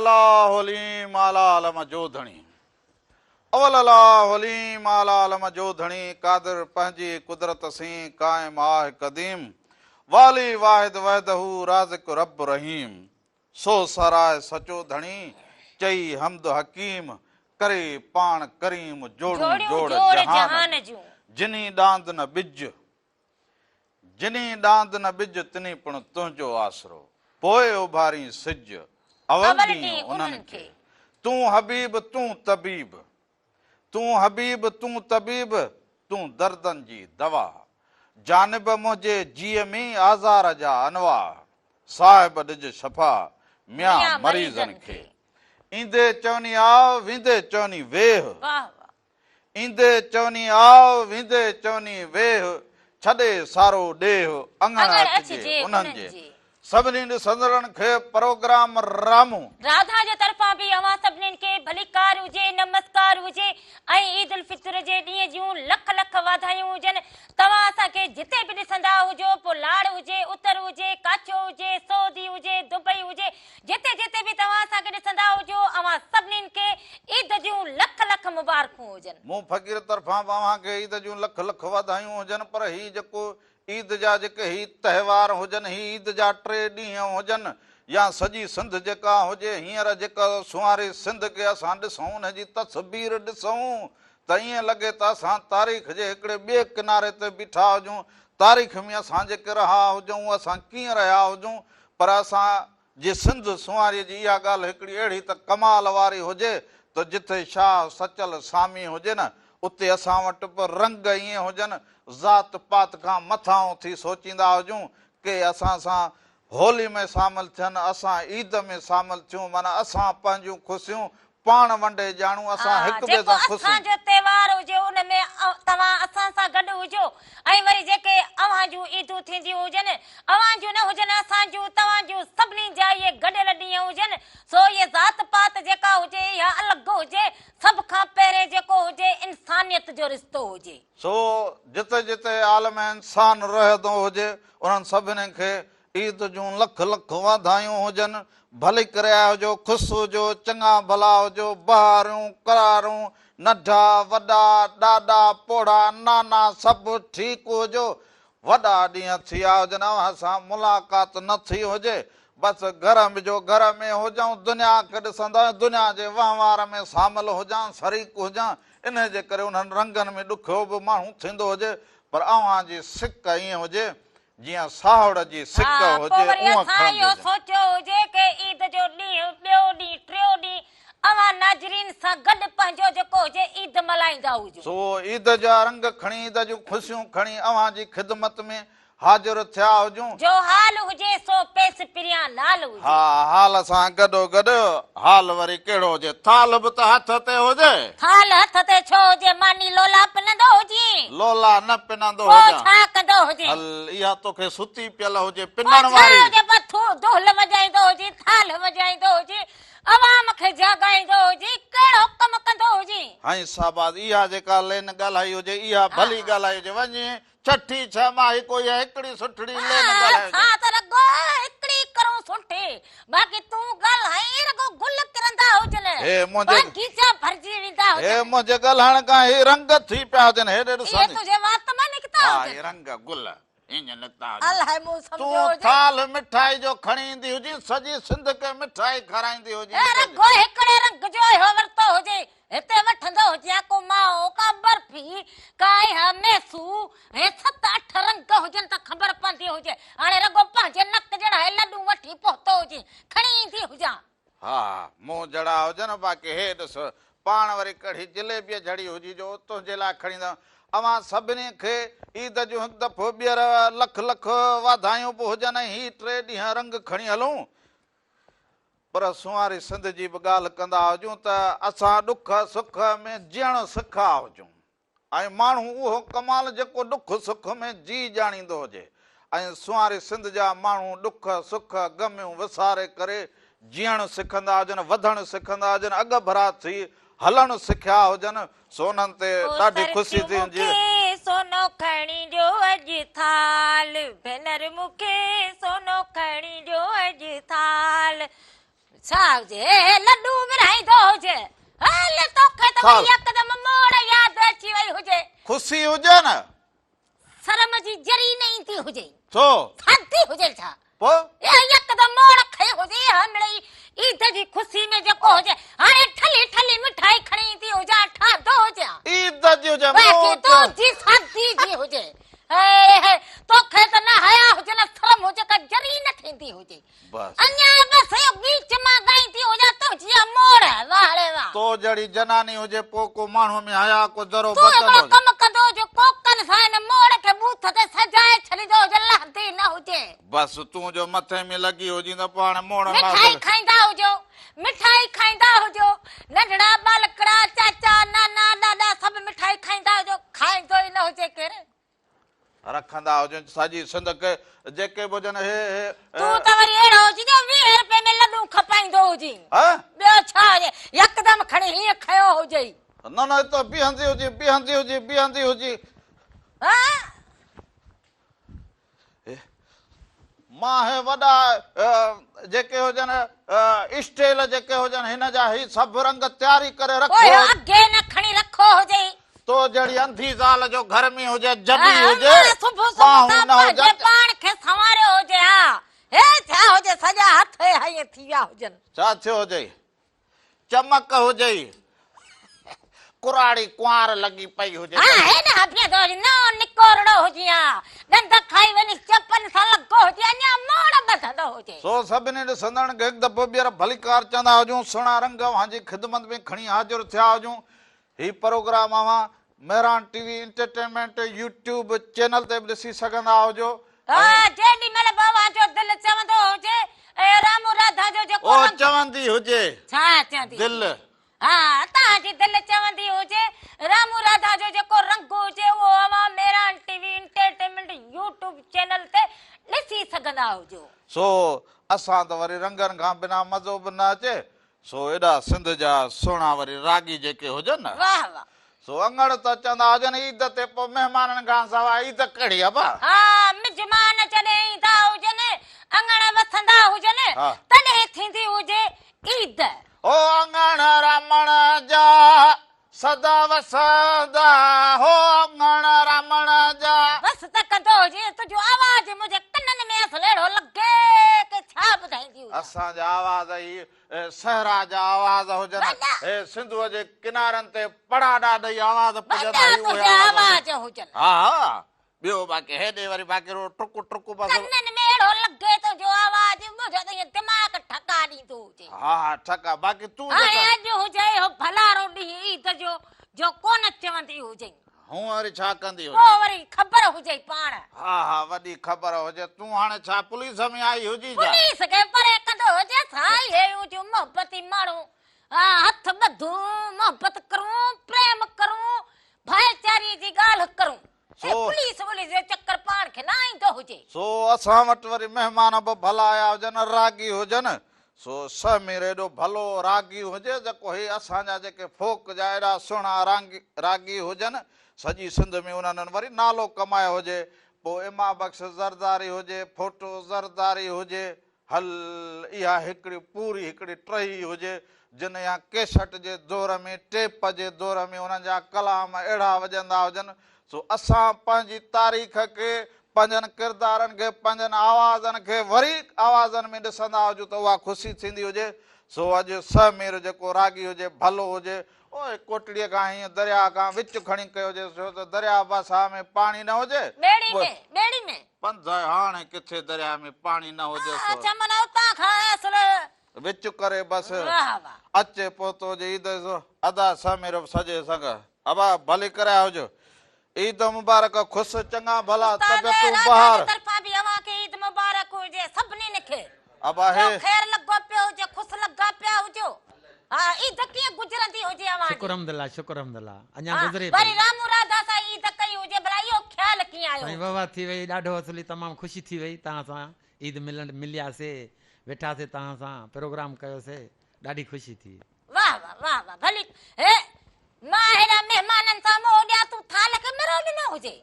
الله عليم اعليٰ عالم جو ڌڻي. اول الله عليم اعليٰ عالم جو ڌڻي قادر پنهنجي قدرت سين قائم آه قديم والي واحد وحده رازق رب رحيم سو ساراهه سچو ڌڻي چئي حمد حڪيم ڪري پاڻ ڪريم جوڙون جوڙ جهان جون جني ڏاند نه ٻج جني ڏاند نه ٻج، تني پڻ تنهنجو آسرو. پوء اڀارين سج، اول ڏينهن انهن کي. تون حبيب تون طبيب، تون حبيب تون طبيب، تون دردن جي دوا. جانب منهنجي جيء ۾ آزار جا انواع. صاحب ڏج شفا، ميان مريضن کي. ايندي چوني آء، ويندي چوني ويهه. ايندي چوني آء، ويندي چوني ويهه، ڇڏي سارو ڏيهه، اڱڻ اچجي انهن جي. سڀني ڏسندڙن کي پروگرام رامون. راڌا جي طرفان به اوهان سڀنين کي ڀليڪار هجي، نمسڪار هجي ۽ عيد الفطر جي ڏينهن جون لک لک واڌايون هجن. توهان اسان کي جتي به ڏسندا هجو، پوء لاڙ هجي، اتر هجي، ڪاڇو هجي، سعودي هجي، دبئي هجي، جتي جتي به توهان اسان کي ڏسندا هجو اوهان سڀنين کي عيد جون لک لک مبارڪون هجن. مون فقير طرفان به اوهان کي عيد جون لک لک واڌايون هجن پر هي جيڪو عيد جا جيڪي هي تهوار هجن هي عيد جا ٽي ڏينهن هجن يا سڄي سنڌ جيڪا هجي هينئر جيڪا سونهاري سنڌ کي اسان ڏسون ان جي تصوير ڏسون ته ائين لڳي ته اسان تاريخ جي هڪڙي ٻئي ڪناري تي بيٺا هجون تاريخ ۾ اسان جيڪي رها هجون اسان ڪيئن رهيا هجون پر اسان جي سنڌ سنواريء جي اها ڳالهه هڪڙي اهڙي ته ڪمال واري هجي ته جٿي شاهه سچل سامي هجي نه اتي اسان وٽ به رنگ ائين هجن، ذات پات کان مٿانهون ٿي سوچيندا هجون، ڪي اسان سان هولي ۾ شامل ٿين، اسان عيد ۾ شامل ٿيون، معنيٰ اسان پنهنجون خوشيون پاڻ ونڊي ڄاڻون، اسان ها، هڪ ٻئي جيڪو سان خوش اسان جو تهوار هجي ان ۾ توهان اسان سان گڏ هجو ۽ وري جيڪي اوهان جون عيدون ٿينديون هجن، اوهان جون نه هجن اسان جون، توهان جون، سڀني جا اهي گڏيل ڏينهن هجن، سو اهي ذات پات جيڪا هجي اها الڳ هجي، سڀ کان پهرين جيڪو هجي انسانيت جو رشتو هجي. سو جتي جتي عالم انسان رهندو هجي انهن سڀني کي عيد جون لک لک واڌايون هجن، ڀلي ڪري آيا هجو، خوش هجو، چڱا ڀلا هجو، بهاريون، قرارون، ننڍا، وڏا، ڏاڏا، پوڙها، نانا سڀ ٺيڪ هجو، وڏا ڏينهن ٿي ويا هجن اوهان سان ملاقات نه ٿي هجي، بس گهر ۾ جو گهر ۾ هجان، دنيا کي ڏسندو ۽ دنيا جي وهنوار ۾ شامل هجان، شريڪ هجان، انهي جي ڪري انهن رنگن ۾ ڏکيو به ماڻهو ٿيندو هجي، پر اوهان جي سڪ ائين هجي جيئن ساهڙ جي سڪ ها، پوء هجي وري اونء اسان کڻندي اهو هجي. سوچيو هجي ڪه عيد جو ڏينهن، ٻيو ڏينهن، ٽيو ڏينهن اوهان ناظرين سان گڏ پنهنجو جيڪو هجي عيد ملهائيندا هجون. سو عيد جا رنگ کڻي، عيد جون خوشيون کڻي اوهان جي خدمت ۾ حاضر ٿيا هجون. جو حال هجي سو پيس پريان لال هجي. ها، حال سان گڏوگڏ حال وري ڪهڙو هجي، ٿالهه به ته هٿ تي هجي. ٿالهه هٿ تي ڇو هجي، ماني لولا پنندو هجين. لولا نه پنندو پوء هجان. ڇا ڪندو هجين. هل، اها توکي ستي پيل هجي پوء پنڻ ڇا واري. هجي، پوء ٿو دهل وڄائيندو هجين، ٿالهه وڄائيندو هجين، عوام کي جاڳائيندو هجين، ڪهڙو ڪم ڪندو هجين. هائين شاباس، اها جيڪا لين ڳالهائي هجي، اها ڀلي ڳالهائي هجي. وڃي ڇٺي ڇهه ماهي ڪو اها هڪڙي سٺڙي لين ڳالهائي هجي. اسان ته رڳو هڪڙي ڪرون سٺي، باقي تون ڳالهائين رڳو گل ڪرندا هجن، باغيچا ڀرجي ويندا هجن. هي منهنجي ڳالهائڻ کان هي رنگ ٿي پيا هجن، هيڏي ڏسندي. اهي تنهنجي وات مان نڪتا ها هجن. هي رنگ گل ائين نڪتا هجن. الائي مون سمجهيو تون هجي. ٿالهه مٺائي جو کڻي ايندي هجين، سڄي سنڌ کي مٺائي کارائيندي هجين. هي رڳو هڪڙي رنگ جو اهو ورتو هجي، هتي وٺندو هجيان ڪو مائو، ڪا برفي، ڪا اها ميسو، هي ست اٺ رنگ هجن ته خبر پوندي هجي. هاڻي رڳو پنهنجي نڪ جهڙا هي لڏون وٺي پهتو هجين، کڻي ايندي هجان. ها، مون جھڙا هجن، باقي هي ڏس، پاڻ وري ڪهڙي جليبيء جھڙي هجي جو تنهنجي لاء کڻي ايندم. اوهان سڀني کي عيد جون هڪ دفعو ٻيهر لک لک واڌايون به هجن ۽ هي ٽي ڏينهن رنگ کڻي هلون. پر سونهاري سنڌ جي به ڳالهه ڪندا هجون ته اسان ڏک سک ۾ جيئڻ سکا هجون ۽ ماڻهو اهو ڪمال جيڪو ڏک سک ۾ جي ڄاڻيندو هجي ۽ سونهاري سنڌ جا ماڻهو ڏک سک غميون وساري ڪري جيئڻ سکندا هجن، وڌڻ سکندا هجن، اڳڀرا ٿي هلڻ سکيا هجن سو انهن تي او ڏاڍي خوشي سرتيون ٿي مون هجي. کي سونو کڻي ڏيو اڄ ٿالهه، ڀينر مون کي سونو کڻي ڏيو اڄ ٿالهه. ڇا هجي هي هي لڏون ورهائيندو هجي. هل توکي ته وري يڪدم موڙ ياد اچي وئي هجي. خوشي هجي نه. شرم جي ذري نه ايندي هجي. ڇو؟ ٿڌي هجي ڇا؟ پوء؟ اها يڪدم موڙ کنيو هجي اها مڙئي عيد جي خوشي ۾ جيڪو هجي هاڻي ٺلهي ٺلهي مٺائي کڻي ايندي هجي ها ٺاهندو هجي ها. عيد جي هجي باقي موج. تنهنجي شادي جي هجي. هي هي توکي ته نه حيا هجي نه شرم هجي ڪا ذري نه ٿيندي هجي. بس. اڃا بس اهو ڳيچ مان ڳائيندي هجان تنهنجي اها موڙ واهه ڙي واهه. تو جهڙي جناني هجي پوء ڪو ماڻهوء ۾ حيا ڪو ذرو تون بچندو هڪڙو هجي. ڪم ڪندو هجين ڪوڪن سان هن موڙ کي ٻوٿ تي سجائي ڇڏيندو هجين لهندي نه هجي. بس تون جو مٿي ۾ لڳي هجين ته پوء هاڻي موڙ مان مٺائي کائيندا هجو مٺائي کائيندا هجو ننڍڙا ٻالڪڙا چاچا نانا ڏاڏا سڀ مٺائي کائيندا هجو کائيندو ئي نه هجي ڪير. رکندا هجن سڄي سنڌ کي جيڪي به هجن هي هي. تون ته وري اهڙو هجين جو 20 رپئي ۾ لڏون کپائيندو هجين. ها؟ ٻيو ڇا هجي يڪدم کڻي هيئن کنيو هجئي. نه نه ته بيهندي هجي بيهندي هجي بيهندي هجي. ها؟ مان هي وڏا جيڪي هجن اسٽيل جيڪي هجن هن جا هي سڀ رنگ تياري ڪري رکو. پوء اڳي نه کڻي رکو هجئي. تو جهڙي انڌي زال جو گهر ۾ هجي جبي هجي صبح صبح سان پنهنجي پاڻ کي سنواريو هجي ها. هي ڇا هجي سڄا هٿ هيئن ٿي ويا هجن. ڇا ٿيو هجئي. چمڪ هجئي، ڪراڙي ڪنوار لڳي پئي هجي. ها هي نه هبيندو هجي، نئون نڪورڙو هجي ها، ڏند کائي وڃي چپن سان لڳو هجي، اڃا موڙ ٻڌندو هجي. سو سڀني ڏسندڙن کي هڪ دفعو ٻيهر ڀليڪار چوندا هجون، سهڻا رنگ اوهان جي خدمت ۾ کڻي حاضر ٿيا هجون. هي پروگرام اوهان Mehran T V entertainment YouTube channel تي به ڏسي سگهندا هجو. ها جيڏي مهل به اوهان جو دل چوندو هجي ۽ رامو راڌا جو جيڪو او رنگ. چوندي هجي. ڇا چوندي هجي؟ دل. ها توهان جي دل چوندي هجي رامو راڌا جو جيڪو رنگ هجي اهو اوهان Mehran T V entertainment YouTube channel تي ڏسي سگهندا هجو. سو اسان ته وري رنگن کان بنا مزو به نه اچي سو ايڏا سنڌ جا سهڻا وري راڳي جيڪي هجن نه. واهه واهه. سو اڱڻ ته چوندا هجن عيد تي پوء مهمانن کان سواء عيد ڪهڙي ابا. ها مزمان جڏهن ايندا هجن اڱڻ وسندا هجن تڏهن ٿيندي هجي عيد. او اڱڻ رمڻ جا سدا وسندا هو اڱڻ رمڻ جا. بس ته ڪندو هجين تنهنجو آواز منهنجي ڪنن ۾ اصل اهڙو لڳي ڪي ڇا ٻڌائيندي هجان. اسان جا آواز هي صحرا جا آواز هجن هي سنڌوء جي ڪنارن تي پڙاڏا ڏئي آواز پڄندا هي اهي آواز هجن. ها ها ٻيو باقي هيڏي وري باقي رو ٽڪ ٽڪ بس. ڪنن ۾ اهڙو لڳي تنهنجو آواز منهنجو ته ائين دماغ ٺڪا ڏيندو هجي. ها ها ٺڪا باقي تون هاڻي اڄ هجي اهو ڀلارو ڏينهن عيد جو جو ڪونه چوندي هجين. هون وري ڇا ڪندي هجين. پوء وري خبر هجئي پاڻ. ها ها وڏي خبر هجي تون هاڻي ڇا پوليس ۾ آئي هجين ڇا. پوليس کي پري ڪندو هجيس ها اهي هجون محبتي ماڻهو ها هٿ ٻڌون محبت ڪرون پريم ڪرون ڀائيچاري جي ڳالهه ڪرون. اي پوليس ووليس جو چڪر پاڻ کي نه ايندو هجي. سو اسان وٽ وري مهمان به ڀلا آيا هجن، راڳي هجن، سو سهمير ايڏو ڀلو راڳي هجي جيڪو هي اسان جا جيڪي فوڪ جا ايڏا سهڻا راڳي هجن، سڄي سنڌ ۾ انهن وري نالو ڪمايو هجي، پوء اما بخش زرداري هجي، ڦوٽو زرداري هجي، هل اها هڪڙي پوري هڪڙي ٽهي هجي جن يا ڪيسٽ جي دور ۾ ٽيپ جي دور ۾ انهن جا ڪلام اهڙا وڄندا هجن سو اسان پنهنجي تاريخ کي پنهنجن ڪردارن کي پنهنجن آوازن کي وري آوازن ۾ ڏسندا هجون ته اها خوشي ٿيندي هجي سو اڄ سهمير جيڪو راڳي هجي ڀلو هجي اوهي ڪوٽڙيء کان هيئن درياء کان وچ کڻي ڪيو هجي ڇو ته درياء باسا ۾ پاڻي نه هجي. ٻيڙي ۾، ٻيڙي ۾. پنڌ آهي هاڻي ڪٿي درياء ۾ پاڻي نه هجي سو. اڇا معنيٰ اتان کان اصل. وچ ڪري بس واهه واهه. اچي پهتو هجي عيد سو ادا سمير به سڄي سنگ ابا ڀلي ڪري آيا هجو عيد مبارڪ خوش چڱا ڀلا استاد طبيعتون راجا بهار. جي طرفان به اوهان کي عيد مبارڪ هجي سڀني کي. ابا هي. ٻيو خير لڳو پيو هجي خوش لڳا پيا هجو ها عيد ڪيئن گذرندي هجي اوهان جي. شڪر حمدالله شڪر حمدالله اڃا ها گذري وري پئي. رامو راڌا سان عيد ڪئي هجي ڀلا اهو خيال ڪيئن آيو سائين هجي. واه واه ٿي وئي ڏاڍو اصلي تمام خوشي ٿي وئي توهان سان عيد ملڻ ملياسي ويٺاسي توهان سان پروگرام ڪيوسي ڏاڍي خوشي ٿي. واه واه واه واه ڀلي هي مان هيڏا مهمانن سان منهن ڏيان تون ٿالهه کي مرو ڏنو هجي.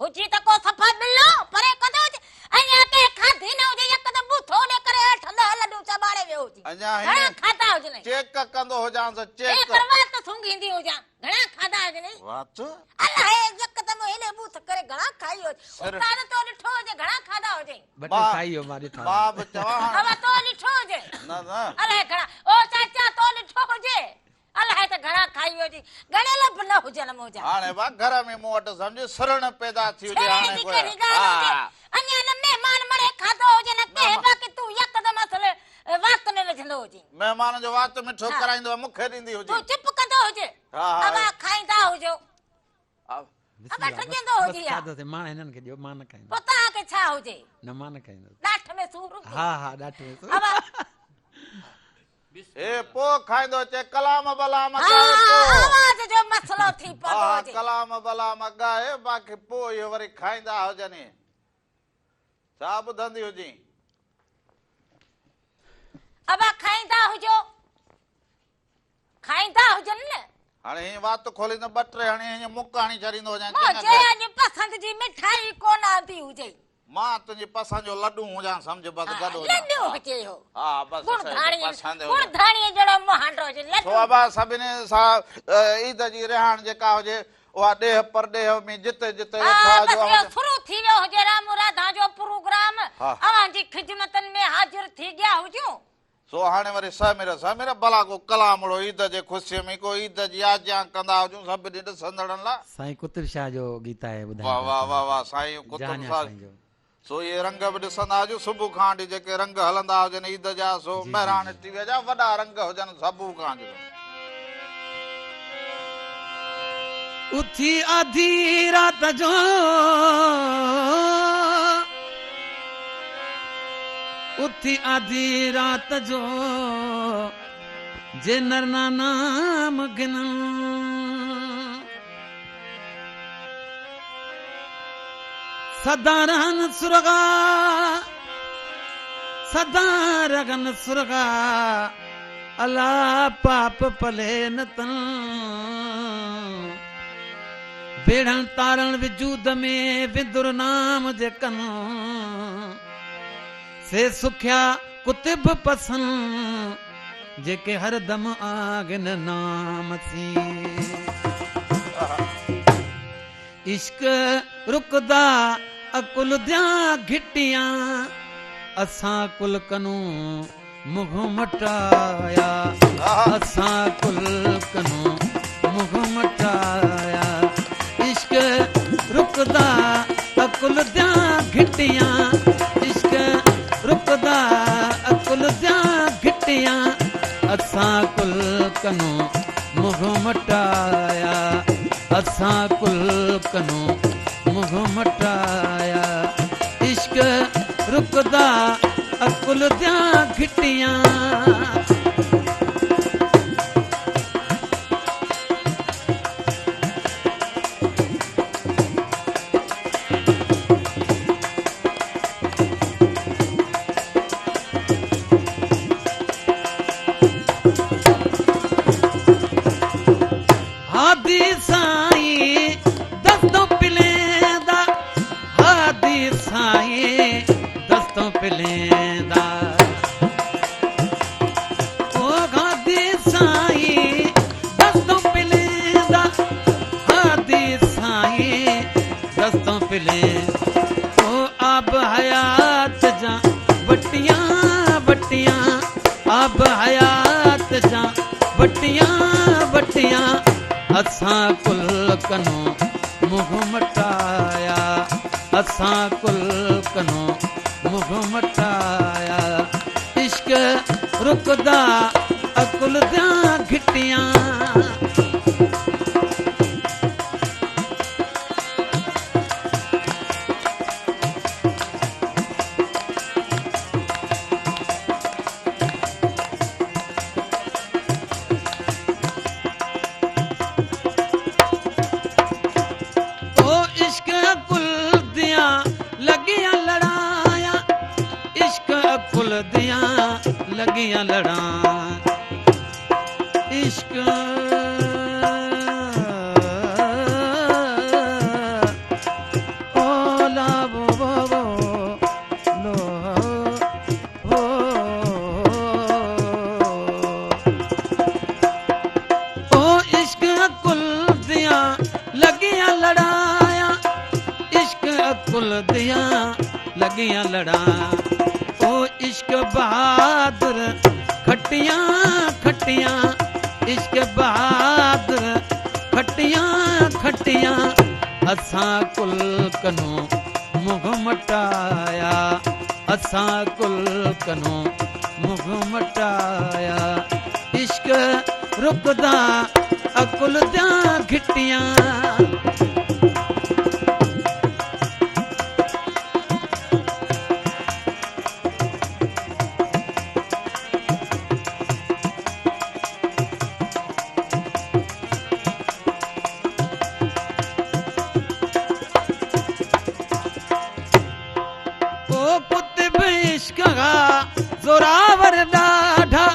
هجي ته ڪو صفا ٻلو، پري ڪندو هجي ۽ يا ڪنهن کاڌي نه هجي يڪدم ٻوٿو ڏي ڪري هيٺ. ڏهه لڏون چٻاڙي ويو هجين. اڃا گهڻا هيئن کاڌا هجنئي. چيڪ ڪندو هجانس چيڪ. هيڪر وات سونگهيندي هجان. گهڻا کاڌا هجنئي. وات؟ الائي يڪدم هيڏي ٻوٿ ڪري گهڻا کائي ويو هجين. سر. استاد تو ڏٺو هجي گهڻا کاڌا هجئي. ٻه ٽي کائي ويو مان ڏٺا. مان به چوان هاڻ. اوا تو ڏٺو هجي. نه نه. الائي گهڻا. او چاچا تو ڏٺو هجي. الائي ته گهڻا کائي ويو هجي. ڳڻيل به نه هجن منهنجا. هاڻي وا گهر ۾ مون وٽ سمجهه سرڻ پيدا ٿي هجي سرڻ هاڻي جي ڪو. ڪهڙي ڳالهه هجي. ها. اڃا نه مهمان مڙهي کاڌو هجي نه ڪنهن باقي تون يڪدم اصل وات ۾ وجهندو هجين. مهمان جو وات مٺو ها. ڪرائيندو آهي مون کي ڏيندي هجي. تون چپ ڪندو هج. ها ها. اوا کائيندا هجو. بسم ابا الله ڊڄندو بس هجي ها. کاڌوسين مان هنن کي ڏيو مان نه کائيندس. پوء توهان کي ڇا هجي؟ نه مان نه کائيندس. ڏاٺ ۾ سور هجي. ها ها ڏاٺ ۾ سور. ابا. هي پوء کائيندو اچي ڪلام بلام ها ڳائي پوء. آواز جو مسئلو ٿي پوندو ها هجي. ڪلام بلام ڳائي باقي پوء اهو وري کائيندا هجن. ڇا ٻڌندي هجين؟ ابا کائيندا هجو. کائيندا هجن نه. هاڻي هيئن وات کوليندو ٻه ٽي هڻي هيئن مڪ هڻي ڇڏيندو هجان منهنجي چڱا اڄ پسند جي مٺائي ڪونه آندي هجئي. مان تنهنجي پسند جو لڏون هجان سمجهه بس گڏ هجان. لڏون هجي هو. ها بس ڳڙ ڌاڻي پسند ڳڙ هجي. ڌاڻيء جهڙو مهانڊو هجي سو لڏون. ابا سڀني سان عيد جي رهاڻ جيڪا هجي اها ڏيهه پرڏيهه ۾ جتي جتي ها ويٺا بس هجو اهو اوهان شروع ٿي ويو هجي رامو راڌا جو پروگرام ها. اوهان جي خدمتن ۾ حاضر ٿي گيا هجون. سو هاڻي وري سهمير سهمير ڀلا ڪو ڪلامڙو عيد جي خوشيء ۾ ڪو عيد جي آجيان ڪندا هجون سڀني ڏسندڙن لا. سائين قطب شاهه جو گيت آهي ٻڌايان واه پيا واه واه توهان واه کي سائين قطب جهانيان شاهه سائين جو. سو اهي رنگ به ڏسندا هجون صبح کان وٺي جيڪي رنگ هلندا هجن عيد جا سو جي جي مهراڻ جي. ٽي ويء جا وڏا رنگ هجن صبح کان جيڪو. اٿي آڌي رات جو اٿي آڌي رات جو جي نرنا نام گنن سدا رهن سرغا سدا رهن سرغا الا پاپ پلي نه تن ويڙهڻ تارڻ وجود ۾ وندر نام جي ڪن سي سکيا ڪتب پسن جيڪي هر دم آگن نام سين. عشق رڪدا عقل ديان گهٽيان اسان ڪل ڪنون منهن مٽايا اسان ڪل ڪنون منهن مٽايا عشق رڪدا عقل ديان گهٽيان عشق رڪدا عقل ديان گهٽيان اسان ڪل ڪنون منهن مٽايا اسان ڪل ڪنون منهن مٽايا عشق رڪدا عقل ديان گهٽيان. هادي سائين دستو پليندا هادي سائين دستو پليندا او هادي سائين دستو پليندا هادي سائين دستو پليندا او آب حيات جا وٽيان وٽيان آب حيات جا وٽيان وٽيان اسان ڪل ڪنو منهن مٽايا اسان ڪل ڪنو منهن مٽايا عشق رڪدا عقل ديان گهٽيان. او عشق عقل ديان لڳيان لڙايان عشق عقل ديان لڳيان لڙايان عشق او لا وو وو وو لو هو. عقل دیاں لڳيان لڙان. او عشق بهادر کٽيان کٽيان، عشق بهادر کٽيان کٽيان، اسان ڪل ڪنو منهن مٽايا، اسان ڪل ڪنو منهن مٽايا، عشق رڪدا عقل ديان گهٽيان. او قطب عشق غا زوراور ڏاڍا،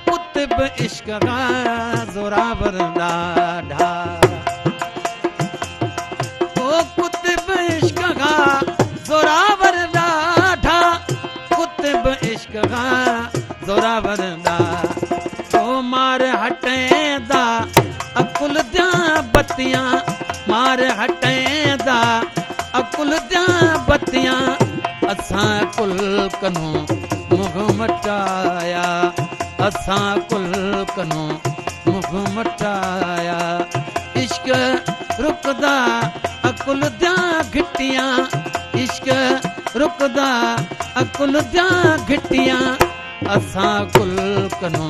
قطب عشق غا زوراور ڏاڍا، او قطب عشق غا زوراور ڏاڍا، قطب عشق غا زوراور ڏاڍا، او مار هٽيندا عقل ديان بتيان، مار هٽيندا عقل ديان بتيان، اسان ڪل ڪنو منهن مٽايا، اسان ڪل ڪنو منهن مٽايا، عشق رڪدا عقل ديان گهٽيان، عشق رڪدا عقل ديان گهٽيان، اسان ڪل ڪنو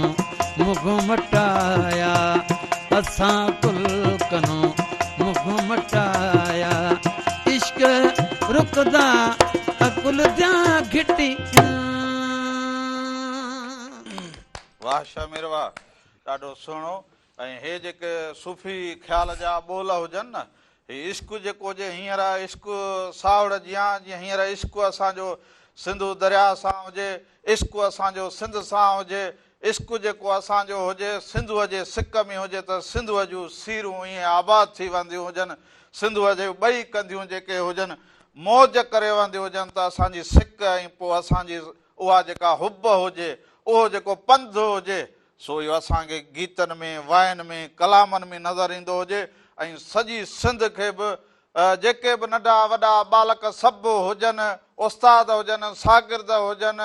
منهن مٽايا، اسان ڪل ڪنو منهن مٽايا، عشق رڪدا عقل ديان گهٽيان. واهه شهمير واهه، ڏاڍو سهڻو. ۽ هي جيڪي صوفي خيال جا ٻول هجن نه، هي عشق جيڪو هجي هينئر عشق ساوڙ جيان، جيئن هينئر عشق اسان جو سنڌو درياء سان هجي، عشق اسان جو سنڌ سان هجي، عشق جيڪو اسان جو هجي سنڌوء جي سڪ ۾ هجي ته سنڌوء جون سيرون ائين آباد ٿي وهنديون هجن، سنڌوء جون ٻئي ڪنڌيون جيڪي هجن موج ڪري وهنديون هجن ته اسان جي سڪ ۽ پوء اسان جي اها جيڪا حب هجي، اهو جيڪو پنڌ هجي، سو اهو اسان کي گيتن ۾، واين ۾، ڪلامن ۾ نظر ايندو هجي ۽ سڄي سنڌ کي به جيڪي به ننڍا وڏا ٻالڪ سڀ هجن، استاد هجن، شاگرد هجن،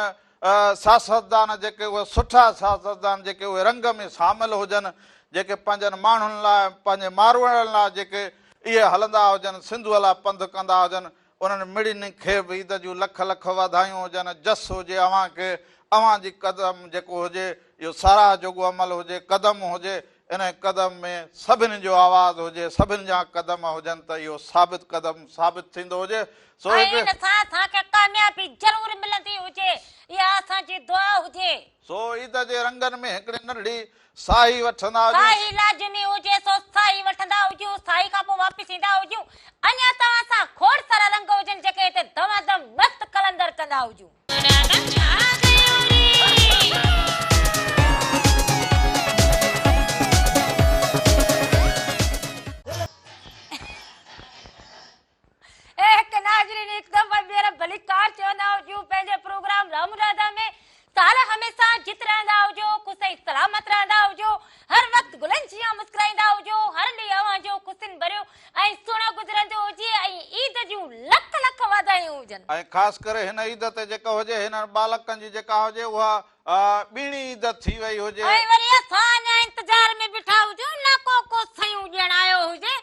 سياستدان جيڪي اهي سٺا سياستدان جيڪي اهي رنگ ۾ شامل هجن، جيڪي پنهنجن ماڻهن لاء پنهنجي ماروئڙن لاء جيڪي اهي هلندا هجن، سنڌوء لاء پنڌ ڪندا هجن، انهن مڙين کي به عيد جون لک لک واڌايون هجن، جس هجي اوهان کي، اوهان جي قدم جيڪو هجي اهو ساراهه جوڳو عمل هجي، قدم هجي، انهي قدم ۾ سڀني جو آواز هجي، سڀني جا قدم هجن ته اهو ثابت قدم ثابت ٿيندو هجي، سو ۽ هڪ. ان سان اسان کي ڪاميابي ضرور ملندي هجي، اها اسان جي دعا هجي. سو عيد جي رنگن ۾ هڪڙي ننڍڙي ساهي وٺندا هجون. ساهي لازمي هجي سو ساهي وٺندا هجون، ساهي کان پوء واپس ايندا هجون، اڃا توهان سان کوڙ سارا رنگ هجن جيڪي هتي دما دم مست قلندر ڪندا هجون. هڪ ناظرين هڪ دفعو ٻيهر ڀليڪار چوندا هجون پنهنجي پروگرام رام راڌا ۾ سال هميشه جت رهندا هجو خوش ۽ سلامت رهندا هجو هر وقت گلن جيان مسڪرائيندا هجو هر ڏينهن اوهان جو خوشين ڀريو ۽ سهڻو گذرندو هجي ۽ عيد جون لک لک واڌايون هجن. ۽ خاص ڪري هن عيد تي جيڪا هجي هنن ٻالڪن جي جيڪا هجي اها ٻيڻي عيد ٿي وئي هجي. ۽ وري اسان اڃا انتظار ۾ بيٺا هجون نه ڪو ڪو سيون ڏيڻ آيو هجي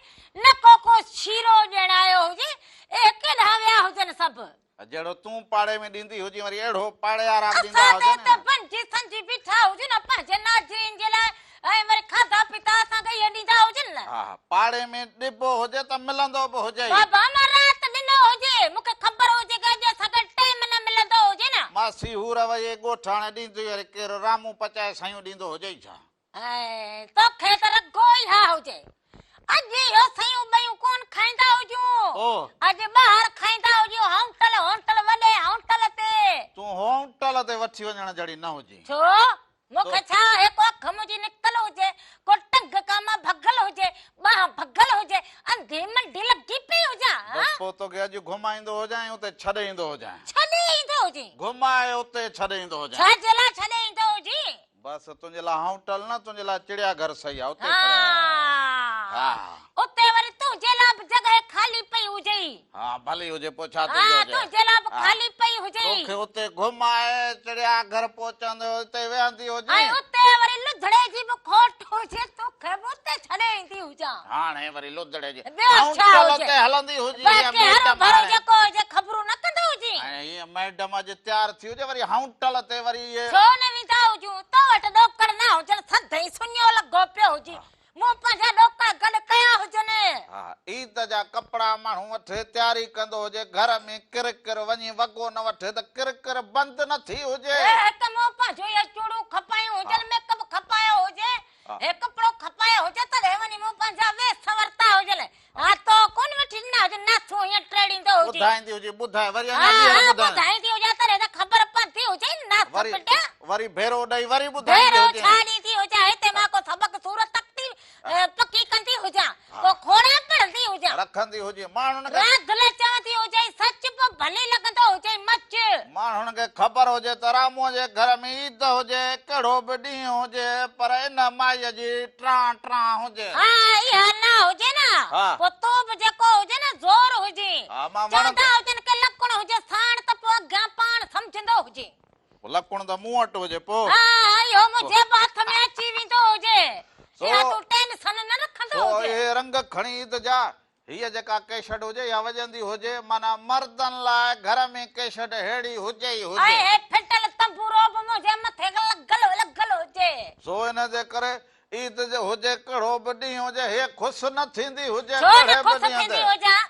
نه ڪو ڪو شيرو ڏيڻ آيو هجي، اهي ڪيڏانهن ويا هجن سڀ؟ جهڙو تون پاڙي ۾ ڏيندي هجين وري اهڙو پاڙي وارا به ڏيندا اسان ته هجن. هتي بنجي سنجي بيٺا هجون نه پنهنجي ناظرين جي لاء ۽ وري کاڌا پيتا اسان کي اهي ڏيندا هجن نه. ها پاڙي ۾ ڏبو هجي ته ملندو به هجي ئي. بابا مان رات ڏنو هجي مون کي خبر هجي ڪه اڄ اسان کي ٽيم نه ملندو هجي نه. ماسي هور ويئي ڳوٺ هاڻي ڏيندي وري ڪير رامون پچائي سيون ڏيندو هجي ئي ڇا. ۽ توکي ته رڳو اها هجي. اڄ اهو سيون ٻيون ڪونه کائيندا هجون. اڄ ٻاهر کائيندا هجون هونٽل هونٽل وڏي هونٽل تي. تون هونٽل تي وٺي وڃڻ جهڙي نه هجين. ڇو؟ مون کي ڇا آهي ڪو اک منهنجي نڪتل هجي، ڪو ٽنگ ڪا مان ڀڳل هجي، ٻانهن ڀڳل هجي، انڌي منڊي لڳي پئي هجان. بس پوء توکي اڄ گهمائيندو هجان ۽ اتي ڇڏي ايندو هجان. ڇڏي ايندو هجين؟ گهمائي اتي ڇڏي ايندو هجان. ڇا جي لاء ڇڏي ايندو هجين؟ بس تنهنجي لاء هائونٽل نه تنهنجي لاء چڙيا گهر صحيح آ اتي کڻي ها اتي وري تنهنجي لاء به جڳهه خالي پئي هجئي. پئي. ها ڀلي هجي پوء ڇا ٿو ها تنهنجي لاء به خالي پئي هجي. توکي اتي گهمائي چڙيا گهر پهچندي اتي ويهندي هجين. ۽ اتي وري لڌڙي جي به کوٽ هجي توکي به اتي ڇڏي ايندي هجان. هاڻي وري لڌڙي جي ٻيو ڇا هجي. تي هلندي هجي باقي هروڀرو جيڪو هجي خبرون نه ڪندو هجين. ۽ هيء ميڊم اڄ تيار ٿي هجي وري هائونٽل تي وري اهي. ڇو نه ويندا هجون تو وٽ ڏوڪڙ نه هجن سڌ ئي سڃو لڳو پيو هجين. مون پنهنجا ڏوڪڙ گڏ ڪيا هجن. ها، عيد جا ڪپڙا ماڻهو وٺي تياري ڪندو هجي، گهر ۾ ڪر ڪر وڃي وڳو نه وٺي ته ڪر ڪر بند نه ٿي هجي. هي هڪ مون پنهنجو اهي چوڙون کپايون هجن، ميڪ اپ کپايو هجي، هي ڪپڙو کپايو هجي تڏهن وڃي مون پنهنجا ويس ورتا هجن. ها، تو ڪونه وٺي ڏنا هجن، ناٿون هيئن ٽيڙيندو هجين. ٻڌائيندي هجي، ٻڌائي وري اڃا ٻيهر ها، ها، ٻڌائيندي هجان تڏهن ته خبر پوندي هجي نه ناٿ پٽ. وري ڀيرو ڏئي وري ٻڌائيندي هجين. ڀيرو ڇا ڏيندي هجان، هتي مان ڪو سبق صورت تختي پڪي ڪندي هجان، ڪو کوڙا پڙهندي هجان. رکندي هجين، ماڻهن کي. راڌل چوندي هجئي، سچ به ڀلي لڳندو هجئي مچ. ماڻهن کي خبر هجي ته راموء جي گهر ۾ عيد هجي، ڪهڙو به ڏينهن هجي، پر ان مائيء جي ٽران ٽران هجي. ها، اها نه هجي نه، پوء تون به جيڪو هجي نه زور هجين. چوندا هجن ڪي لڪڻ هجي ساڻ ته پوء اڳيان پاڻ سمجهندو هجين. پوء لڪڻ ته مون وٽ هجي پوء. ها، اهو منهنجي به هٿ ۾ اچي ويندو هجي. اها تون ٽينسن نه رکندو هجين. سو اهي رنگ کڻي عيد جا هيء جيڪا ڪيشڊ هجي يا وڄندي هجي، معنيٰ مردن لاء گهر ۾ ڪيشڊ ههڙي هجي ئي هجي. ۽ هي ڦٽل تنبورو به منهنجي مٿي لڳل لڳل هجي. سو ان جي ڪري عيد جي هجي ڪهڙو به ڏينهن هجي، هيء خوش نه ٿيندي هجي ڇو نه ڪهڙي به خوش ڏينهن ٿيندي تي. هجان،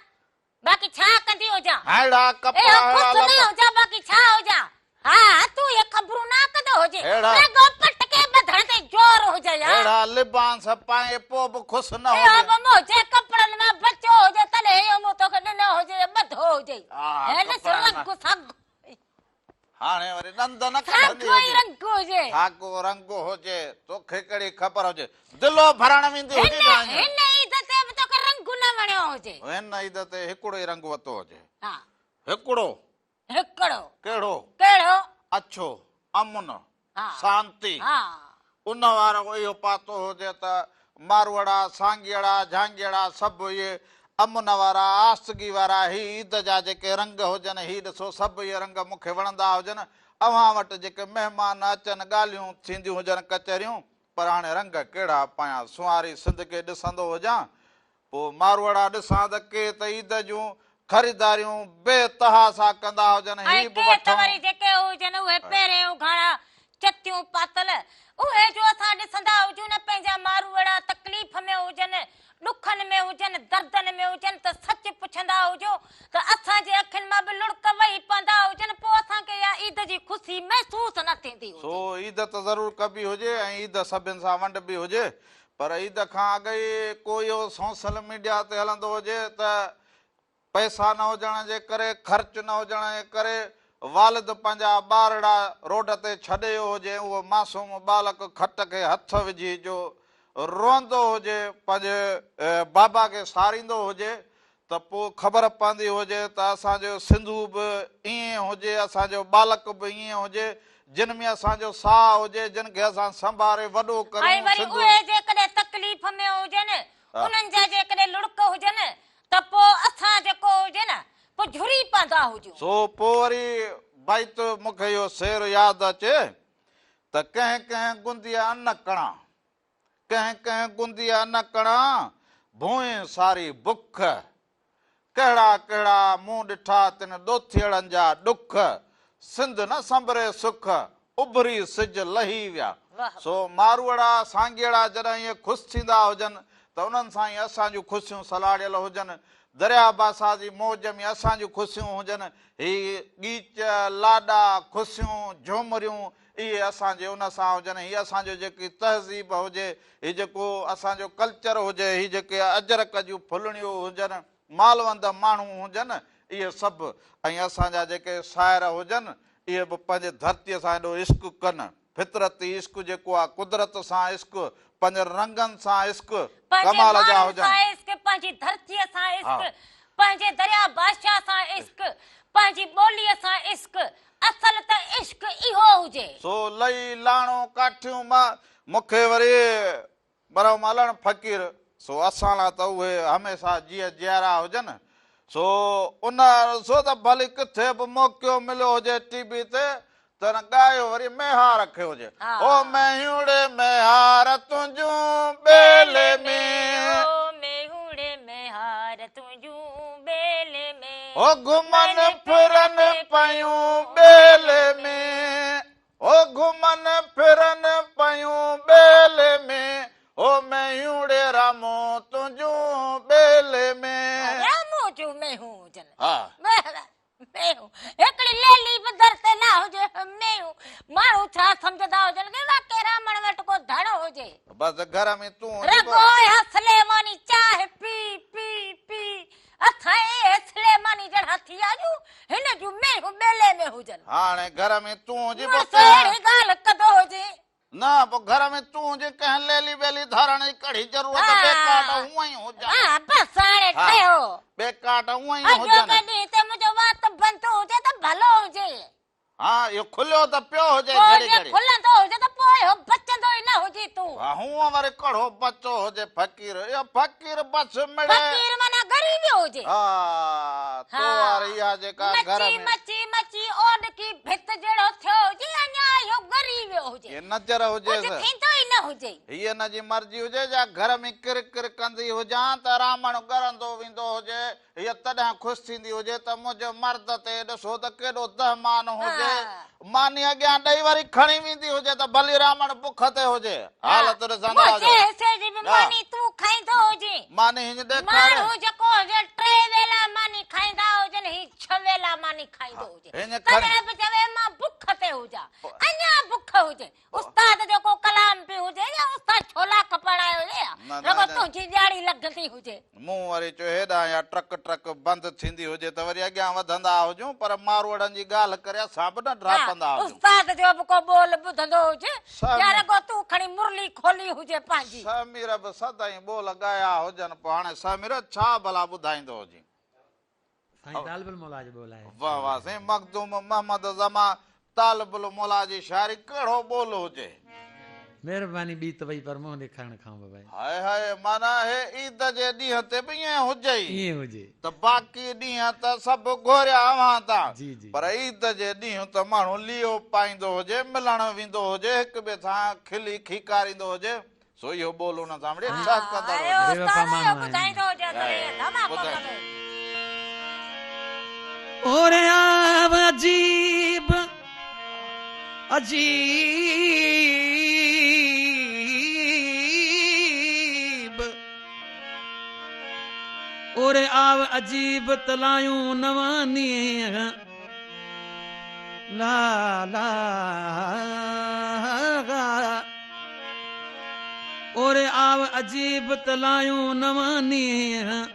باقي ڇا ڪندي هجان. ههڙا ڪپڙا اهو ههڙا خوش نه لپ. هجان باقي ڇا هجان. ها ها تون اهي خبرون نه ڪندو هجين. اهڙا. رڳو پٽڪي ٻڌڻ تي زور هجئي ها. اهڙا لباس پائي پوء به خوش نه اهو هجين. به منهنجي ڪپڙن مان بچيو هجي تڏهن اهو مون توکي ڏنو هجي يا ٻڌو هجئي. ها هي ڏس ڪپڙن مان. رنگ ساڳيو ئي. هاڻي وري ڏند نه ڪڍندي ساڳيو ئي هجي. رنگ هجي. ساڳيو رنگ هجي. توکي ڪهڙي خبر هجي. دلو ڀرڻ ويندي هجي هن جو ائين. هن عيد تي به توکي رنگ نه وڻيو هجي. هن عيد تي هڪڙو ئي رنگ وتو هجي. ها. هڪڙو. هڪڙو. ڪهڙو؟ ڪهڙو؟ اڇو، امن، سانتي. ان وارو اهو پاتو هجي ته ماروئڙا، سانگيئڙا، جهانگيئڙا سڀ اهي امن وارا، آستگي وارا، هي عيد جا جيڪي رنگ هجن، هي ڏسو سڀ اهي رنگ مون کي وڻندا هجن. اوهان وٽ جيڪي مهمان اچن، ڳالهيون ٿينديون هجن، ڪچهريون، پر هاڻي رنگ ڪهڙا پايان؟ سونهاري سنڌ کي ڏسندو هجان، پوء ماروئڙا ڏسان ته ڪي ته عيد جون خريداريون بي تحاشا ڪندا هجن، ۽ هي به ڪي ته وٺون. وري جيڪي هجن اهي پيرين اگهاڙا چتيون پاتل، اهي جو اسان ڏسندا هجون نه پنهنجا ماروئڙا تڪليف ۾ هجن، ڏکن ۾ هجن، دردن ۾ هجن ته سچ پڇندا هجو ته اسان جي اکين مان به لڙڪ وهي پوندا هجن، پوء اسان کي اها عيد جي خوشي محسوس نه ٿيندي هجي. سو عيد ته ضرور ڪبي هجي ۽ عيد سڀن سان ونڊبي هجي، پر عيد کان اڳ ئي ڪو اهو سوسل ميڊيا تي هلندو هجي ته پئسا نه هجڻ جي ڪري، خرچ نه هجڻ جي ڪري والد پنهنجا ٻارڙا روڊ تي ڇڏي ويو هجي ۽ اهو معصوم ٻالڪ کٽ کي هٿ وجهي جو روئندو هجي، پنهنجي بابا کي ساريندو هجي ته پوء خبر پوندي هجي ته اسان جو سنڌو به ائين هجي، اسان جو ٻالڪ به ائين هجي، جن ۾ اسان جو ساهه هجي، جن کي اسان سنڀاري وڏو ۽ ڪريون، وري سنڌو. اهي جيڪڏهن تڪليف ۾ هجن، انهن جا جيڪڏهن لڙڪ هجن ته پوء اسان جيڪو هجي نه، پوء جهري پوندا هجون. سو پوء وري بيت مون کي اهو شعر ياد اچي ته ڪنهن ڪنهن گنديء ان ڪڻا. ڪنهن ڪنهن گنديء ان ڪڻا، ڀونء ساري بک. ڪهڙا ڪهڙا مون ڏٺا تن ڏوٿيئڙن جا ڏک، سنڌ نه سنڀري سک، اڀري سج لهي ويا. سو ماروئڙا سانگيئڙا جڏهن ائين خوش ٿيندا هجن ته انهن سان ئي اسان جون خوشيون سلهاڙيل هجن. درياء باسا جي موج ۾ اسان جون خوشيون هجن. هي ڳيچ، لاڏا، خوشيون، جهومريون اهي اسان جي ان سان هجن، هي اسان جو جيڪي تهذيب هجي، هي جيڪو اسان جو ڪلچر هجي، هي جيڪي اجرڪ جون ڦلڻيون هجن، مالوند ماڻهو هجن، اهي سڀ ۽ اسان جا جيڪي شاعر هجن، اهي به پنهنجي ڌرتيء سان ايڏو عشق ڪن، فطرتي عشق جيڪو آهي، قدرت سان عشق، پنهنجن رنگن سان عشق، پنهنجي ڪمال جا ماڻهن هجن. سان عشق، پنهنجي ڌرتيء سان عشق، پنهنجي درياء بادشاهه سان عشق، پنهنجي ٻوليء سان عشق، اصل ته عشق اهو هجي. سو لئي لاڻو ڪاٺيون مان مون کي وري مرحوم علڻ فقير سو اسان لاء ته اهي هميشه جيء جيارا هجن. سو ان ڏسو ته ڀلي ڪٿي به موقعو مليو هجي ٽي وي تي ته نه ڳايو وري ميهار کي هجي. او ميهوڙي ميهار تنهنجون ٻيلي ۾. او ميهوڙي ميهار تنهنجون ٻيلي ۾. او گهمن ڦرن پيون ٻيلي ۾. او گهمن ڦرن پيون ٻيلي ۾. او ميهوڙي رامون تنهنجون ٻيلي ۾. رامون جون ميهون هجن. ها. مينهون هڪڙي ليلي به در تي نه هجي. مينهون ماڻهو ڇا سمجهندا هجن ڪي واقعي رامڻ وٽ ڪو ڌڻ هجي. بس گهر ۾ تون هجين. رڳو اها سليماني چانهه پي پي پي اسان اهي سليماني جهڙا ٿي ويا آهيون. هن جون مينهون ٻيلي ۾ هجن. هاڻي گهر ۾ تون هجين پوء مڙس اهڙي ڳالهه ڪندو هجي. نه پوء گهر ۾ تون هجين ڪنهن ليلي ٻيلي ڌارڻ جي ڪهڙي ضرورت ٻيڪاٽ هونئن ئي هجن. ها بس هاڻي ٺهيو. ٻيڪاٽ هونئن ئي هجن. اڄوڪي ڏينهن تي منهنجو وات بند هجي ته ڀلو هجي. ها اهو کليو ته پيو هجي گهڙي گهڙي. پوء جي کلندو هجي ته پوء اهو بچندو ئي نه هجي تون. ها هونئن وري ڪهڙو بچو هجي فقير اهو فقير بس مڙئي. فقير معنيٰ غريب ئي هجي. ها تو واري اها جيڪا گهر ۾. مچي مچي مچي اوڏڪي ڀت جهڙو ٿيو هجي اڃا اهو ڳري ويو هجي. هي نظر هجيس. ڪجهه ٿيندو ئي نه هجي. هيء هن جي مرضي هجي جا گهر ۾ ڪر ڪر ڪندي هجان ته رامڻ ڳرندو ويندو هجي. هيء تڏهن خوش ٿيندي هجي ته منهنجي مرد تي ڏسو ته ڪيڏو دهمان هجي. ماني اڳيان ڏئي وري کڻي ويندي هجي ته ڀلي رامڻ بک تي هجي. حالت ڏسندا هجو. منهنجي حصي جي به ماني تون کائيندو هجين. ماني هينج ڏيکاري. ماڻهو جيڪو هجي ٽي ويلا ماني کائيندا هجن هي ڇهه ويلا ماني کائيندو هجي. تڏهن به چوي مان بک تي هجان. اڃا بک هجي. استاد جو ڪو ڪلام به هجي يا استاد ڇولا کپڻ آيو هجي يا رڳو تنهنجي ڄاڙي لڳندي هجي. مون وري چيو هيڏانهن يا ٽرڪ ٽرڪ بند ٿيندي هجي ته وري اڳيان وڌندا هجون پر ماروئڙن جي ڳالهه ڪري اسان به نه ڊاپندا هجون. استاد جو به ڪو ٻول ٻڌندو هجي يا رڳو تون کڻي مرلي کولي هجي پنهنجي. سمير به سدائين ٻول ڳايا هجن پوء هاڻي سمير ڇا ڀلا ٻڌائيندو هجين. سائين طالب الموليٰ جو ٻول آهي. واه واه سائين مخدوم محمد زمان طالب الموليٰ جي شاعري ڪهڙو ٻول هجي. مهرباني ٻي ته وئي پر منهن ڏيکارڻ کان به وئي. هاء هاء معنيٰ هي عيد جي ڏينهن تي به ائين هجي ئي. ائين هجي. ته باقي ڏينهن ته سڀ گهوريا اوهان تان جي جي. پر عيد جي ڏينهن ته ماڻهو ليئو پائيندو هجي ملڻ ويندو هجي هڪ ٻئي سان کلي کيڪاريندو هجي سو اهو ٻول ان سان مڙئي ٺهڪندڙ هجي. بي وفا ماڻهو آهن. اوري آو عجيب عجيب اوري آو عجيب تلايون نوان نينهن لا لا اوري آو عجيب ته لايون نوان نينهن،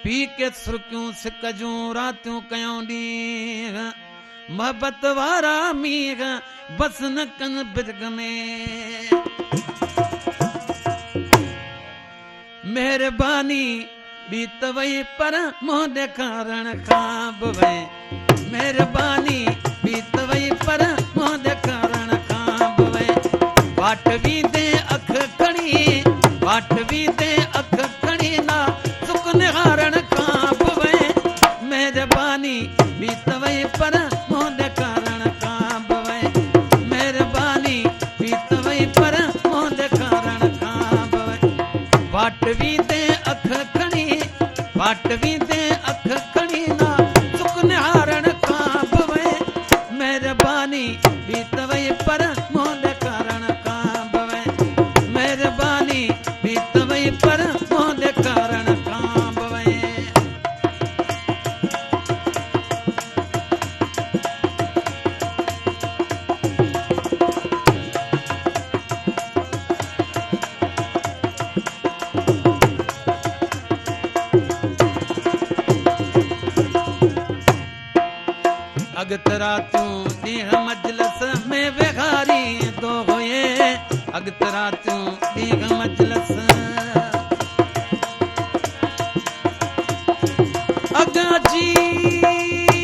پي ڪي سرڪيون سڪ جون راتيون ڪيون ڏينهن، محبت وارا مينهن بس نه ڪن برگ ۾. مهرباني ٻي ته وئي پر منهن ڏيکارڻ کان به وئي مهرباني ٻي ته وئي پر منهن ڏيکارڻ کان به وئي واٽ ويندي اک کڻي واٽ ويندي اک کڻي نا سڪ نهارڻ کان به وئي مهرباني ٻي ته وئي پر منهن ڏيکارڻ کان به وئي مهرباني ٻي ته وئي پر منهن ڏيکارڻ کان به وئي واٽ ويندي اک کڻي واٽ ويندي اک کڻي نا سڪ نهارڻ کان به وئي مهرباني ٻي ته وئي پر منهن ڏيکارڻ کان به وئي مهرباني ٻي ته وئي پر منهن ڏيکارڻ کان به وئي. اڳت راتيون ڏينهن مجلس ۾ ويهاريندو هئين اڳت راتيون ڏينهن مجلس اڳ عجيب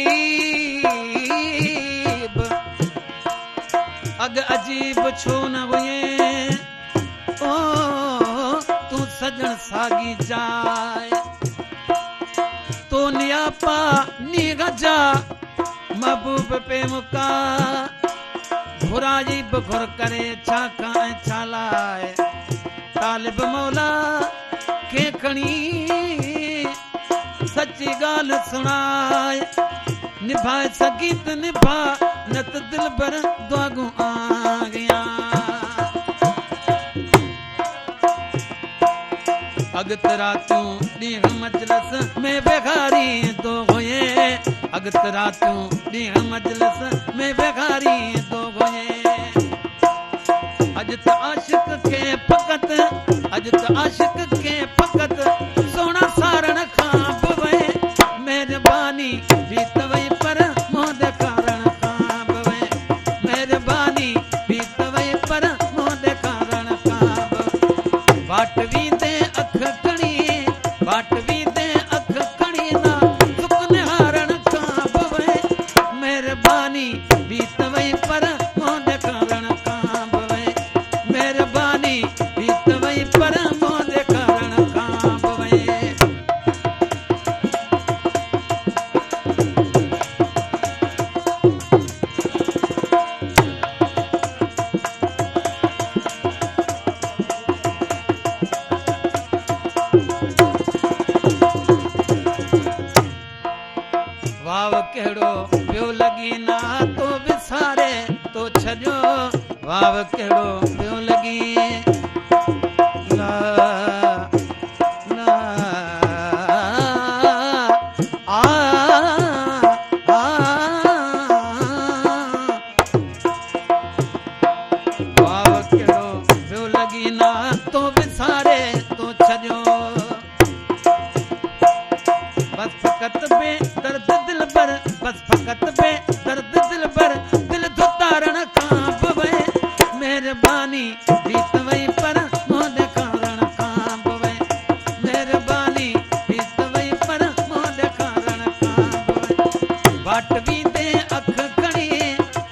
عجيب اڳ عجيب ڇو نه هئين او ڄڻ ساڳي جاء. تو نياپا نينهن جا محبوب پي مڪا، گهرائي به گهر ڪري ڇا کان ۽ ڇا لاء. طالب مولا کي کڻي سچي ڳالهه سڻاء، نڀائي سگهين ته نڀاء نه ته دلبر دعاگو آهيان. اڳت راتيون ڏينهن مجلس ۾ ويهاريندو هئين، اڳت راتيون ڏينهن مجلس ۾ ويهاريندو هئين. اڄ ته عاشق کي فقط، اڄ ته عاشق کي فقط سهڻا سارڻ کان به وئين. مهرباني به ته وئي پر منهن ڏيکارڻ کان به وئين. مهرباني به ته وئي پر منهن ڏيکارڻ کان به. واٽ ويندي اک کڻي، واٽ ويندي اک کڻي نا سڪ نهارڻ کان به وئين. مهرباني به ته وئي پر منهن ڏيکارڻ کان به وئين. مهرباني به ته وئي پر منهن ڏيکارڻ کان به وئين. واو ڪهڙو پيو لڳي نا تو وساري تو ڇڏيو، واو ڪهڙو پيو لڳي لا لا آ آ. واو ڪهڙو پيو لڳي نا تو وساري تو ڇڏيو. بس فقط بي درد دلبر، بس فقط بي درد دلبر، دل ڌتارڻ کان به وئين. مهرباني ٿي ته وئي پر منهن ڏيکارڻ کان به وئين. مهرباني ٿي ته وئي پر منهن ڏيکارڻ کان به وئين. واٽ ويندي اک کڻي،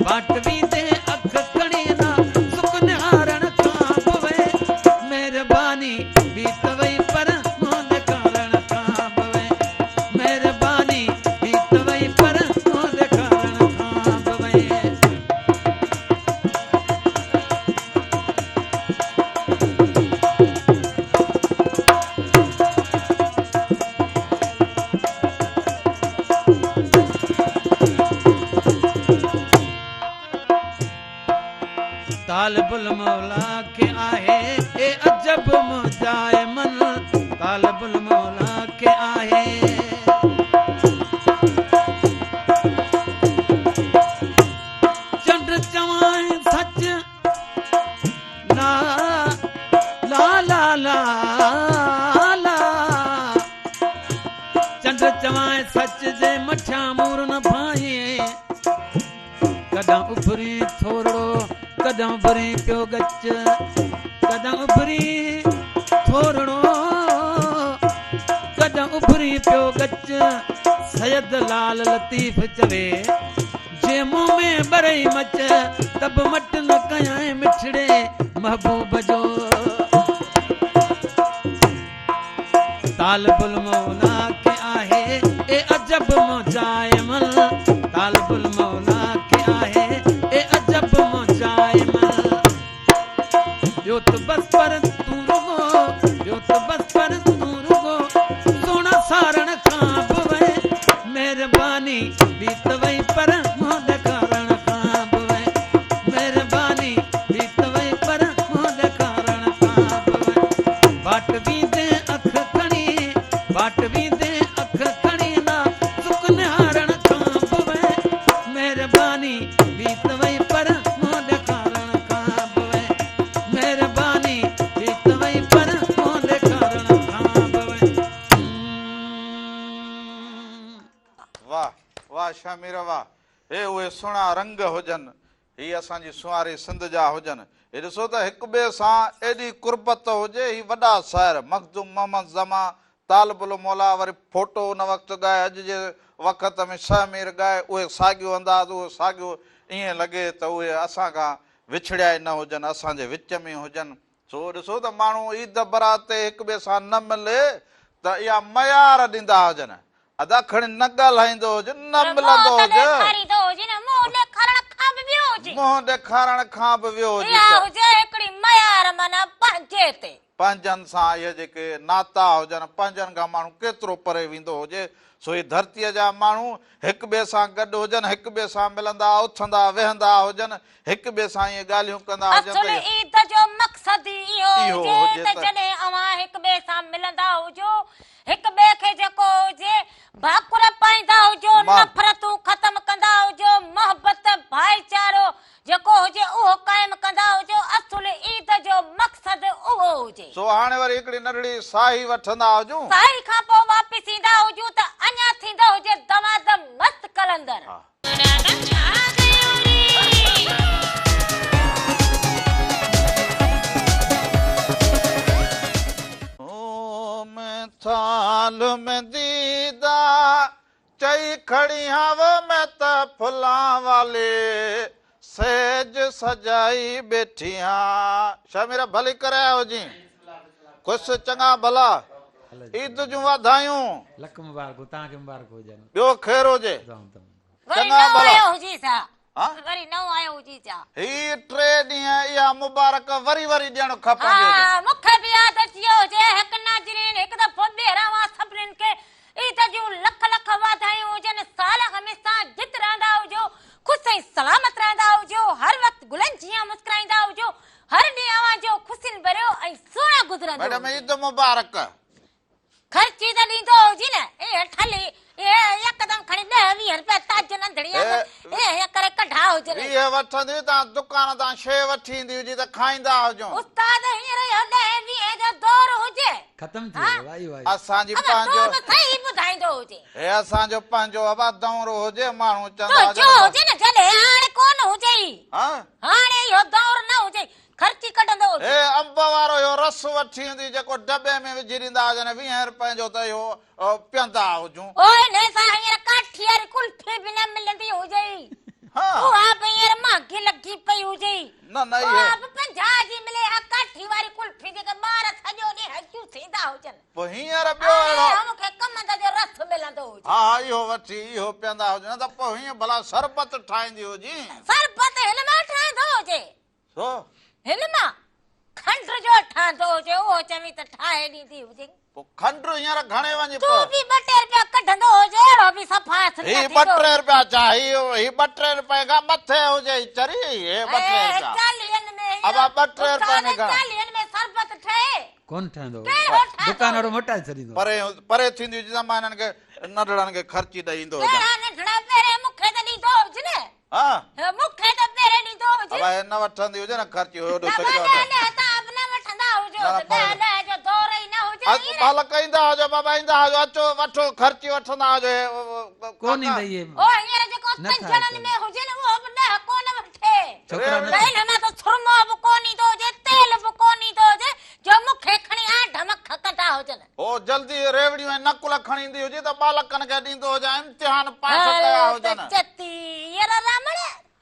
واٽ ويندي اک کڻي نا سڪ نهارڻ کان به وئين. مهرباني ٿي ته وئي پر منهن ڏيکارڻ کان به وئين. مهرباني ٿي ته وئي پر منهن ڏيکارڻ کان به وئين. طالب الموليٰ کي آهي اي عجب منهنجا من، طالب الموليٰ کي آهي. چنڊ چوانء سچ لا لا لا لا لا، چنڊ چوانء سچ جي مٺيان مور نه ڀانئين. ڪڏهن اڀري ٿورڙو، ڪڏهن اڀري پيو ڳچ، ڪڏهن اڀري ٿورڙو، ڪڏهن اڀري پيو ڳچ. سيد لال لطيف چوي، جي مون ۾ ٻرئي مچ، ته به مٽ نه ڪيائين مٺڙي محبوب جو. طالب الموليٰ کي آهي اي عجب منهنجا من، طالب الموليٰ کي آهي اي عجب منهنجا من. ٻيو ته بس پر تون رڳو، ٻيو ته بس پر تون رڳو سهڻا سارڻ کان به وئين. مهرباني ٻي ته وئي پر منهن ڏيکارڻ کان به وئين. مهرباني ٻي ته وئي پر منهن ڏيکارڻ کان به وئين. واٽ ويندي اک کڻي، واٽ ويندي اک کڻي نا سڪ نهارڻ کان به وئين. مهرباني ٻي ته وئي پر منهن ڏيکارڻ کان به وئين. مهرباني ٻي ته وئي پر منهن ڏيکارڻ کان به وئين. واه واه شهمير واه هي اهي سهڻا رنگ هجن هي اسان جي سونهاري سنڌ جا هجن. هي ڏسو ته هڪ ٻئي سان ايڏي قربت هجي. هي وڏا شاعر مخدوم محمد زمان طالب الموليٰ وري ڦوٽو ان وقت ڳائي اڄ جي وقت ۾ شهمير ڳائي اهي ساڳيو انداز اهو ساڳيو ائين لڳي ته اهي اسان کان وڇڙيا ئي نه هجن اسان جي وچ ۾ هجن. سو ڏسو ته ماڻهو عيد برات تي هڪ ٻئي سان نه ملي ته اها ميار ڏيندا هجن. ادا کڻي نه ڳالهائيندو هج، نه پر ملندو منهن ته هج. ڏيکاريندو هجي نه، منهن ڏيکارڻ کان به ويو هجي. منهن ڏيکارڻ کان به ويو هجي اها ته. هجي هڪڙي ميار معنيٰ پنهنجي تي. پنهنجن سان اهي جيڪي ناتا هجن، پنهنجن کان ماڻهو ڪيترو پري ويندو هجي، سو هي ڌرتيء جا ماڻهو هڪ ٻئي سان گڏ هجن، هڪ ٻئي سان ملندا، اٿندا، ويهندا هجن، هڪ ٻئي سان ائين ڳالهيون ڪندا هجن اصل ته. عيد جو مقصد ئي اهو اهو هجي هجي ته ته. جڏهن اوهان هڪ ٻئي سان ملندا هجو، هڪ ٻئي کي جيڪو هجي ڀاڪر پائيندا هجو، نفرتون ختم ڪندا هجو، محبت، ڀائيچارو جيڪو هجي اهو قائم ڪندا هجو، اصل عيد جو مقصد اهو هجي. سو هاڻي وري هڪڙي ننڍڙي ساهي وٺندا هجون. ساهي کان پوء واپس ايندا هجون ته اڃا ٿيندو هجي دمادم مست قلندر. ها. ٿالهه ۾ ديدا چئي کڙي هان مين ته ڦلان والي سيج سجائي ٻيٺي هان. شهمير ڀلي ڪري آيو هجين. خوش چڱا ڀلا. عيد جون واڌايون. لک مبارڪون توهان کي مبارڪ هجن. ٻيو خير هجي. وري چڱا نئون ڀلا. آيو هجي ڇا؟ ها؟ وري نئون آيو هجي ڇا؟ هي ٽي ڏينهن اها مبارڪ وري وري ڏيڻ کپندي هجي. ها مون کي به ياد اچي ويو هجي هڪ ناظرين هڪ دفعو ٻيهر اوهان سڀنين کي عيد جون لک لک واڌايون هجن سال هميشه جت رهندا هجو خوش ۽ سلامت رهندا هجو هر وقت گلن جيان مسڪرائيندا هجو هر ڏينهن اوهان جو خوشين ڀريو ۽ سهڻو گذرندو ميڊم هجي. عيد مبارڪ. خرچي ته ڏيندو هجي نه. اي ٺلهي، اي يڪدم کڻي ڏهه ويهه رپيا تاج ننڍڙي اڳ اي هيئن ڪري ڪڍا هجن. 20 وٺندي تان دڪان تان شيء وٺي ايندي هجي ته کائيندا هجون. استاد هينئر اهو ڏهين ويهين جو دور هجي. ختم ٿي ويو وائي وائي. اسان جي ابا پنهنجو. تون به صحيح ٻڌائيندو هجين. هي اسان جو پنهنجو ابا دور هجي ماڻهو چوندا هجن. تنهنجو هجي نه جڏهن هاڻي ڪونه هجئي. ها. هاڻي اهو دور نه هجئي. خرچي ڪڍندو هجي. هي انب وارو اهو رس وٺي ايندي جيڪو ڊٻي ۾ وجهي ڏيندا هجن ويهين رپين جو ته اهو پيئندا هجون. او انهي سان هينئر ڪاٺي واري قلفي به نه ملندي هجئي. ها. اها به هينئر مهانگي لڳي پئي هجئي. نه نه اهي. اها به 50 جي ملي ها ڪاٺي واري قلفي جيڪي ٻار سڄو ڏينهن هجون ٿيندا هجن. پوء هينئر ٻيو اهڙو. هاڻي مون کي ڪمند جو رس ملندو هجي. ها ها اهو وٺي اهو پيئندا هجون نه ته پوء هينئر ڀلا شربت ٺاهيندي هجين. شربت هن مان ٺهندو هجي. ڇو؟ هن مان کنڊ جو ٺهندو هجي اهو چوين ته ٺاهي ڏيندي هجين. پوء کنڊ هينئر گهڻي وڃي تون به ٻه ٽي رپيا ڪڍندو هجي اهڙو به صفا هٿ نه هي ٿيندو ٻه ٽي هجي. رپيا ڇا هي هي ٻه ٽي رپئي کان مٿي هجي هي چري هي ٻه ٽي اي رپيا. چاليهن ۾ هينئر ابا ٻه ٽي رپئي ۾ استاد گهڻا. چاليهن ۾ شربت ٺهي. ڪونه ٺهندو ڪهڙو ٺهندو دڪان وارو هجي. موٽائي ڇڏيندو. پري پري ٿيندي هجي ته مان هنن کي ننڍڙن کي خرچي ڏئي ايندو هجان. ڪهڙا ننڍڙا پهرين مون کي ته ڏيندو هج نه. ها. مون کي ته پهرين ڏيندو هج. ابا هي نه وٺندي هجي نه خرچي هو ايڏو نه سڪيو ڏهه اٿس. ڏهه تان به نه وٺندا هجو نه ته ڏهه پر ڏهه جو دور ئي نه هجي اچ هينئر. ٻالڪ ايندا هجو بابا ايندا هجو اچو وٺو خرچي وٺندا هجو هي ڪونه ڪاڪا. ايندئي هي. او هينئر جيڪو نه ٿا پنجڙن اچن. ۾ هجي نه اهو به ڏهه ڪونه وٺي. ڇوڪرا نه ته ٿا. ان مان ته سرمو به ڪونه ايندو هجي تيل به ڪونه ايندو هجي جو مون کي کڻي آنڍ مک ڪندا هجن. هو جلدي ريوڙيون ۽ نقل کڻي ايندي هجي ته ٻالڪن کي ڏيندو هجان امتحان پاس ڪيا هل ته هجن. چتي ير رامڻ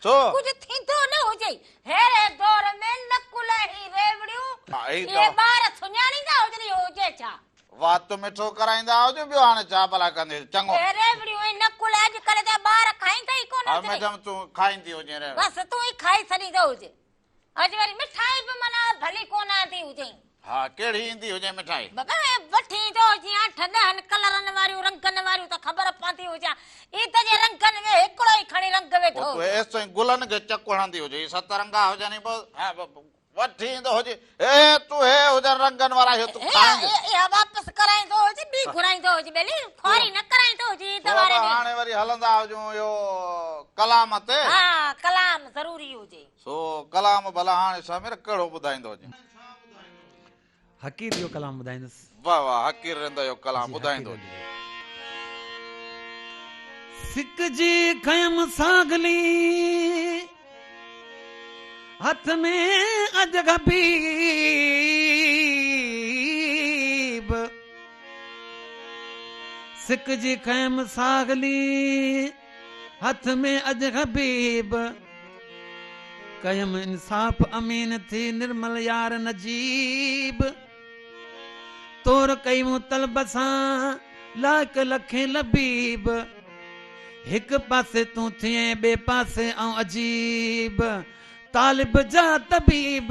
ڇو؟ ڪجهه ٿيندو نه هجئي ههڙي دور ۾ نقل ۽ ريوڙيون ها هي اهي ته ٻار سڃاڻيندا هجن اهو هجي ڇا؟ وات مٺو ڪرائيندا هجون ٻيو هاڻي ڇا ڀلا ڪندي هجي چڱو. اهي ريوڙيون ۽ نقل اڄڪلهه جا ٻار کائيندا ئي ڪونه ها هجنئي. ميڊم تون کائيندي هجين ريوڙيون. بس تون ئي کائي ڇڏيندو هجين. اڄ وري مٺائي به معنيٰ ڀلي ڪونه آندي هجئين. ها ڪهڙي ايندي هجئين مٺائي؟ بابا وٺي ايندو هجين اٺ ڏهن ڪلرن واريون رنگن واريون ته خبر پوندي هجان. عيد جي رنگن ۾ هڪڙو ئي کڻي رنگ ويٺو پوء تون هجين. ايستائين گلن کي چڪ هڻندي هجين. ست رنگا هجن ئي پوء وٺي ايندو هجين. هي تون هي هجن رنگن وارا هي تون کائيندين. اها واپس ڪرائيندو هجين ٻي گهرائيندو هجين ٻيلي خواري نه ڪرائيندو هجين عيد واري ڏينهن. هاڻي وري هلندا هجون اهو ڪلام تي. ها ڪلام ضروري هجي. سو ڪلام ڀلا هاڻي سمير ڪهڙو ٻڌائيندو هجين؟ حقير جو ڪلام ٻڌائيندس. واه واه حقير رند جو ڪلام جي حقير ٻڌائيندو رند هجين. جو. سڪ جي کنيم ساڳلي هٿ ۾ اڄ حبيب سڪ جي کنيم ساڳلي هٿ ۾ اڄ حبيب. ڪيم انصاف امين ٿي نرمل يار نجيب. تور ڪئي مون طلب سان لائق لکين لبيب. هڪ پاسي تون ٿئين ٻئي پاسي آئون عجيب. طالب جا طبيب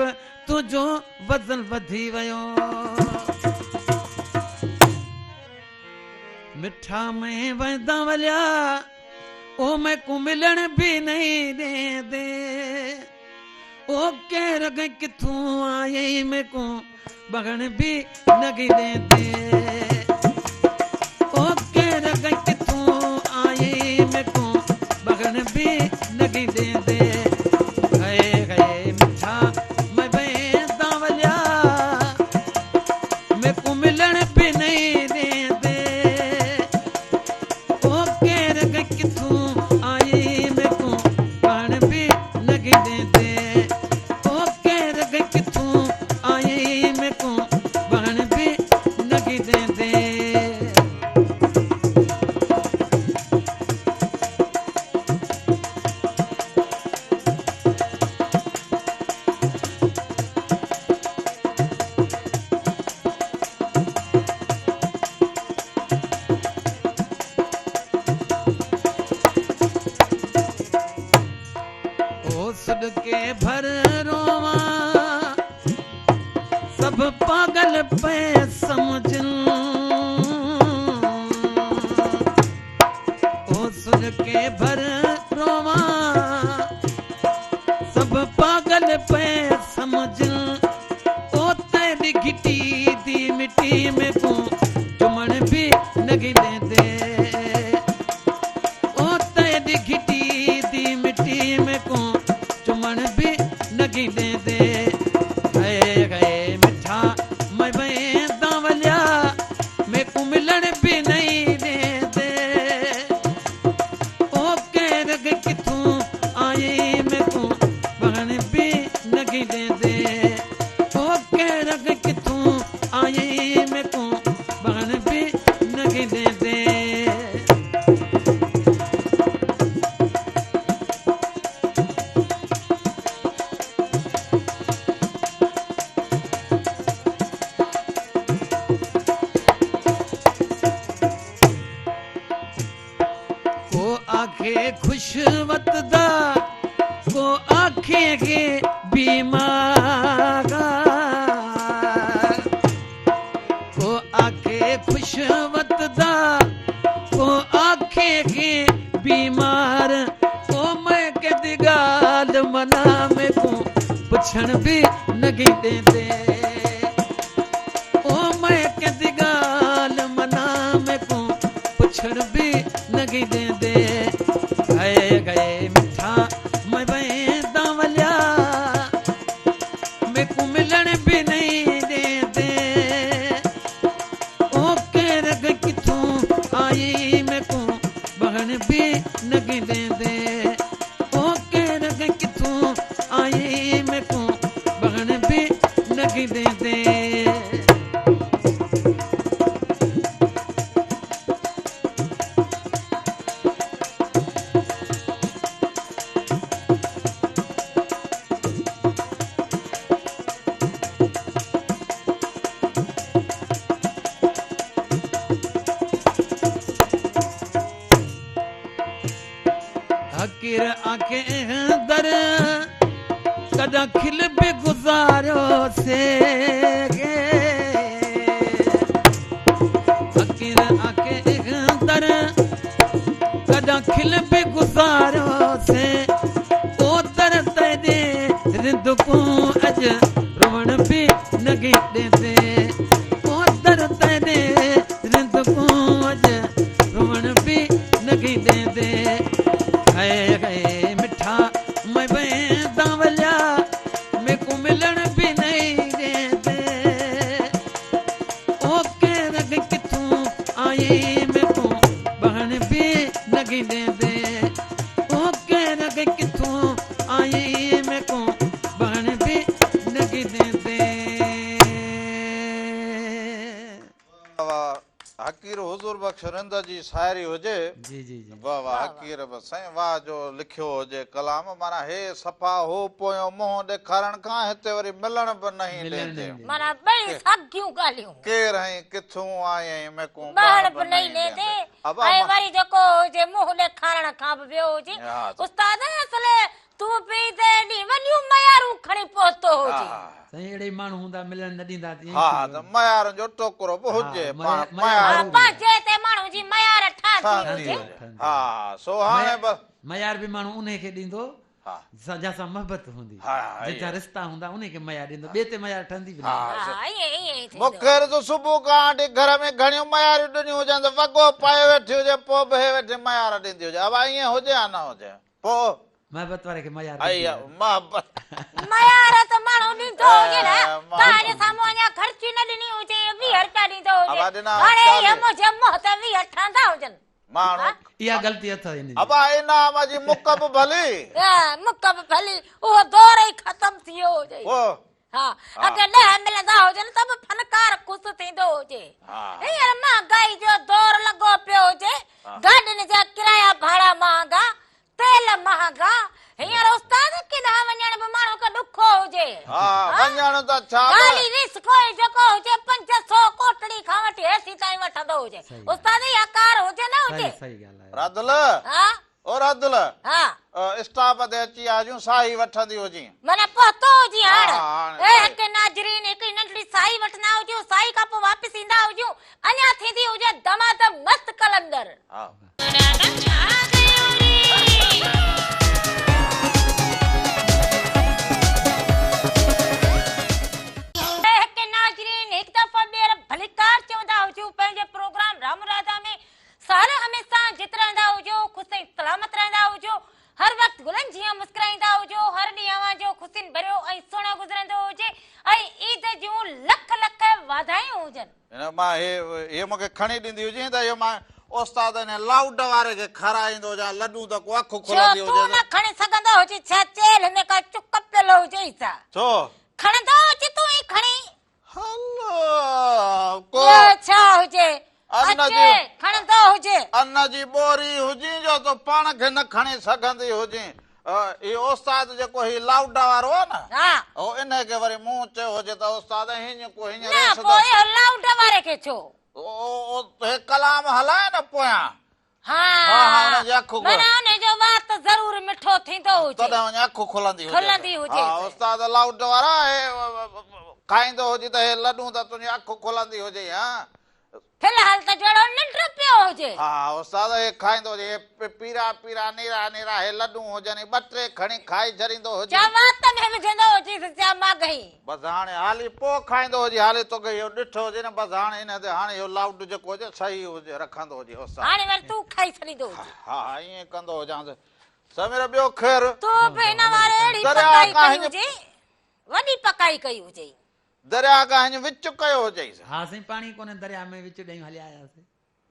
تنهنجو وزن وڌي ويو. مٺا مين ويندا وليا او ميڪون ملڻ به نئين ڏيندي. او ڪير گئي ڪٿون آئي ميڪون بهڻ به نگي ڏيندي. او ڪير گئي ڪٿون آئي ميڪون بهڻ به نگي ڏيندي. گئي گئي مٺا مين ويندا وليا ميڪون ملڻ به نئين ڏيندي. او ڪير گئي ڪٿون آئي ميڪون بهڻ به نگي ڏيندي. او ڪير گئي ڪٿون آئي ميڪون بهڻ به نگي ڏيندي. او سڏڪي ڀر رووان سڀ پاڳل پئي سمجهن. او سڏڪي ڀر رووان سڀ پاڳل پئي سمجهن. او تيڏي گهٽي the مٽي ۾ تون چمڻ به نگي ڏيندي. او تيڏي گهٽي the مٽي ۾ تون چمڻ به نگي ڏيندي. گئي گئي مٺا مين ويندا وليا ميڪون ملڻ به نئين ڏيندي. او ڪير گئي ڪٿون آئي ميڪون بهڻ به نگي ڏيندي. او ڪير گئي ڪٿون آئي ميڪون بهڻ به نگي ڏيندي. को आखे खुश वतदा को आखे के बीमार। को आखे खुश वतदा को आखे के बीमार। को मैं कदी गाल मना में को पुछण भी नगी देंदे। ओ मैं कदी गाल मना में को पुछण भी नगी देंदे। गए गए मिठा मैं वेंदा वलिया मेकू मिलण भी नहीं देंदे। ओ केर गई किथों आई मेकू बहण भी नगी देंदे। ओ केर गई किथों आई मेकू बहण भी नगी देंदे। हकीर आखे दर कदा खिल भी गुजारो से। हकीर आखे दर कदा खिल भी गुजारो से। ओ दर तेरे रिंद को अज रोवण भी नगी देंदे। ओ दर तेरे रिंद को अज रोवण भी नगी देंदे। गए गए मिठा मैं वेंदा वलिया मेकू मिलण भी नहीं देंदे। ओ केर गई किथों आई मेकू बहण भी नगी देंदे। ओ केर गई किथों आई मेकू बहण भी नगी देंदे। वाह, حقير حضور بخش رند جي شاعري هجي. جي جي جي. واه واه حقير به سائين واه جو لکيو هجي ڪلام معنيٰ هي صفا هو پويون منهن ڏيکارڻ کان هتي وري ملڻ به نهين ڏيندي. معنيٰ ٻئي ساڳيون ڳالهيون. ڪير هئين ڪٿون آئين ميڪون ٻهڻ به نهين ڏيندي ۽ وري جيڪو هجي منهن ڏيکارڻ کان به ويو هجي. استاد اصل تون به ته ايڏي وڏيون ميارون کڻي پهتو هجين. سائين اهڙي ئي ماڻهو هوندا ملڻ نه ڏيندا ته ائين ها ٿيندو. ته ميارن جو ٽوڪرو به هجي پاڻ ميار پنهنجي تي ماڻهو جي ميار ٺهندي هجي. ها سو هاڻي بس. ميار به ماڻهو انهي کي ڏيندو جنهن سان محبت هوندي جنهن سان رشتا هوندا انهي کي ميار ڏيندو ٻئي تي ميار ٺهندي به نه. ها ائين ائين ئي ٿيندو. مون کي ته صبح کان وٺي گهر ۾ گهڻيون مياريون ڏنيون هجن ته وڳو پائي ويٺي هجي پوء به هي ويٺي ميار ڏيندي هجي ابا ائين هجي يا نه هجي پوء. محبت واري کي ميار ڏيندي آهي. محبت. ميار ته ماڻهو ڏيندو هجي نه توهان جي سامهون اڃا خرچي نه ڏني هجي 20 رپيا ڏيندو هجي هاڻي اهي منهنجي منهن تي 20 ٺهندا هجن. ماڻهو. اها غلطي اٿو هن جي. ابا انعام جي مڪ به ڀلي. مڪ به ڀلي اهو دور ئي ختم ٿي ويو هجي. ها اڳي ڏهه ملندا هجن ته به فنڪار خوش ٿيندو هجي. هينئر مهانگائي جو دور لڳو پيو هجي گاڏين جا ڪرايا ڀاڙا مهانگا تيل مهانگا، هينئر استاد ڪيڏانهن وڃڻ به ماڻهو کي ڏکو هجي. ها وڃڻ ته ڇا به. خالي رسڪو ئي جيڪو هجي 500 ڪوٽڙي کان وٺي هيسي تائين وٺندو هجي. استاد اها ڪار هجي نه هجي. صحيح ڳالهه آهي. رادل ها. او رادل. ها. اسٽاپ تي اچي آجون ساهي وٺندي هجين. معنيٰ پهتو هجين هاڻ. اي هڪ ناظرين هڪ ننڍڙي ساهي وٺندا هجون ساهي کان پوء واپس ايندا هجون اڃا ٿيندي هجي دمادم مست قلندر. ها. هڪ ناظرين هڪ دفعو ٻيهر ڀليڪار چوندا هجون پنهنجي پروگرام رام راڌا ۾ سال هميشه جت رهندا هجو خوش ۽ سلامت رهندا هجو هر وقت گلن جيان مسڪرائيندا هجو هر ڏينهن اوهان جو خوشين ڀريو ۽ سهڻو گذرندو هجي ۽ عيد جون لک لک واڌايون هجن. هن مان هي هي مون کي کڻي ڏيندي هجين ته اهو مان استاد ان لائوڊ واري کي کارائيندو هجان لڏون ته ڪو اک ڇو کلندي تون هجيس. نه کڻي سگهندو هجين ڇا چيلهه ۾ ڪا چڪ پيل هجئي ڇا؟ ڇو؟ کڻندو هجين تون ئي کڻي. هل ڪو. ٻيو ڇا هجي ان اچي جي کڻندو هجي. ان جي ٻوري هجين جو تون پاڻ کي نه کڻي سگهندي هجين. هي استاد جيڪو هي لائوڊ وارو آ نه ها. هو انهي کي وري مون چيو هجي ته استاد هيڃ ڪو هيڃ نه ريس پوء ته. اهو لائوڊ واري کي ڇو؟ او هي ڪلام هلائي نه پويان. ها ها ها ان جي اک معنيٰ انهي جو وات ضرور مٺو ٿيندو هجي. تڏهن وڃي اک کلندي هجي. کلندي هجي. ها استاد لائوڊ وارا هي کائيندو هجي ته هي لڏون ته تنهنجي اک کلندي هجي ها. في الحال ته جهڙو ننڊ پيو هجي. ها استاد هي کائيندو هجي هي پيرا پيرا نيرا نيرا هي لڏون هجن هي ٻه ٽي کڻي کائي ڇڏيندو هجي. چا وات ۾ وجهندو هجيس چا ماڳهين. بس هاڻي حالي پوء کائيندو هجي حالي توکي اهو ڏٺو هجي نه بس هاڻي ان تي هاڻي اهو لائوڊ جيڪو هجي صحيح هجي رکندو هجي استاد. هاڻي وري تون کائي ڇڏيندو هجي. ها ها ائين ڪندو هجانس. سمير ٻيو خير. تون به هن واري اهڙي پڪائي ڪئي هجي وڏي پڪائي ڪئي هجئي. درياء کان هڃ وچ ڪيو هجئيس. ها سائين پاڻي ڪونهي درياء ۾ وچ ڏيئي هليا آياسين.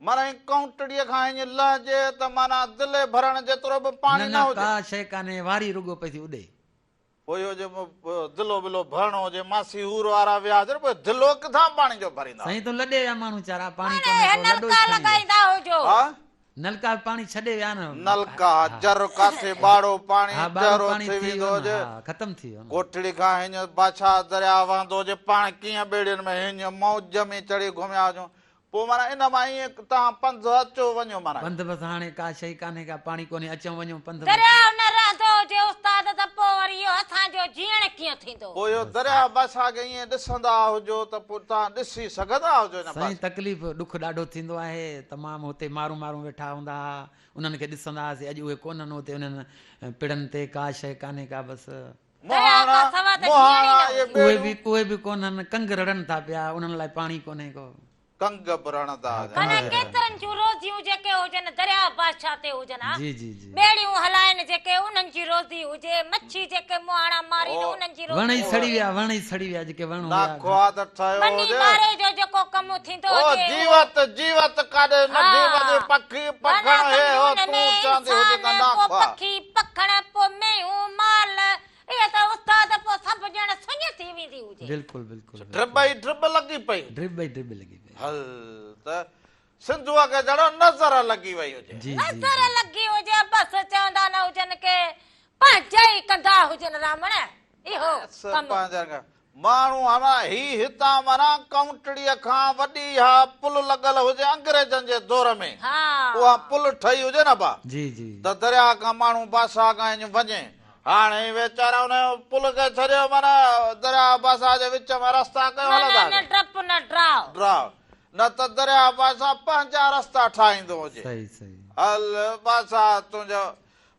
معنيٰ هي ڪونٽڙيء کان هڃ لهجي ته معنيٰ دلي ڀرڻ جيترو به پاڻي نه نه نه هجي. ڪا شيء ڪانهي واري رڳو پئي ٿي اڏي. پوء اهو جي دلو بلو ڀرڻو هجي ماسي حور وارا ويا هجن پوء دلو ڪٿان پاڻي جو ڀريندا. سائين تون لڏي ويا ماڻهو چارا پاڻي معنيٰ ڪونهي اهي ڪو لڏو ئي نلڪا کڻي ويو. لڳائيندا هجو. ها. نلڪا به پاڻي ڇڏي ويا نه. نلڪا جر ڪاٿي ٻاڙو پاڻي ها ٻاڙو چهرو پاڻي ٿي ٿي ويندو ويو نه هجي. ها ختم ٿي ويو نه. ڪوٽڙي کان هيڃ بادشاهه درياء وهندو هجي پاڻ ڪيئن ٻيڙين ۾ هيڃ موج ۾ چڙهي گهميا هجون پوء معنيٰ ان مان ائين توهان پنڌ اچو وڃو معنيٰ. پنڌ بس هاڻي ڪا شيء ڪانهي ڪا پاڻي ڪونهي اچون وڃون پنڌ بس. درياء نه رهندو هجي استاد ته پوء وري اهو اسان جو جيئڻ ڪيئن ٿيندو. پوء اهو درياء بادشاهه کي ائين ڏسندا هجو ته پوء توهان ڏسي سگهندا هجو ان سائين پاسي. تڪليف ڏک ڏاڍو ٿيندو آهي تمام هتي مارون مارون ويٺا هوندا ها انهن کي ڏسندا هئاسين اڄ اهي ڪونهن هتي انهن پڙن تي ڪا شيء ڪانهي ڪا بس. درياء مهاڻا کان سوا ته جيئڻ ئي مهاڻا نه اهي هجي. اهي ٻيڙيون. به اهي به ڪونهن ڪنگ رڙن ٿا پيا انهن لاء پاڻي ڪونهي ڪو. ڪنگ به رڙندا هجن. معنيٰ ڪيترن جون روزيون جيڪي هجن درياء بادشاهه تي هجن ها. جي جي جي. ٻيڙيون هلائن جيڪي انهن جي روزي هجي، مڇي جيڪي مهاڻا مارين انهن جي وڻ روزي ئي سڙي هجي. ويا وڻ ئي سڙي ويا جيڪي وڻ هيا. ناکوا ته ٺهيو ٻني هجي. ٻاري جو جيڪو ڪم ٿيندو او هجي اهو. جيوت جيوت ڪاڏي ننڍي وڏي پکي معنيٰ پکڻ هي سمجهه هو ان تون ۾ چوندي هجي ته انسان پوء ناکوا. پکي پکڻ پوء مينهون مال اهي ته استاد پوء سڀ ڄڻ سڃ ٿي ويندي هجي. بلڪل بلڪل ڊرٻ ئي ڊرٻ لڳي پئي. ڊرٻ ئي ڊرٻ لڳي پئي. هل ته سنڌوء کي جهڙو نظر لڳي وئي هجي. جي جي نظر جي. لڳي هجي بس چوندا نه هجن ڪي پنهنجا ئي ڪندا هجن رامڻ اهو ڪم. پنهنجا ماڻهو هاڻ هي هتان معنيٰ ڪائونٽڙيء کان وڏي اها پل لڳل هجي انگريزن جي دور ۾ اها پل ٺهي هجي نه با جي جي. ته درياء کان ماڻهو بادشاهه کان اڃ وڃي هاڻ هي ويچارا ان پل کي ڇڏيو معنيٰ درياء بادشاهه جي وچ ۾ رستا ڪيو معنيٰ هلندا نه ڊپ نه ڊراء. ڊراء نه ته درياء بادشاهه پنهنجا رستا ٺاهيندو هجي. صحيح صحيح. هل بادشاهه تنهنجو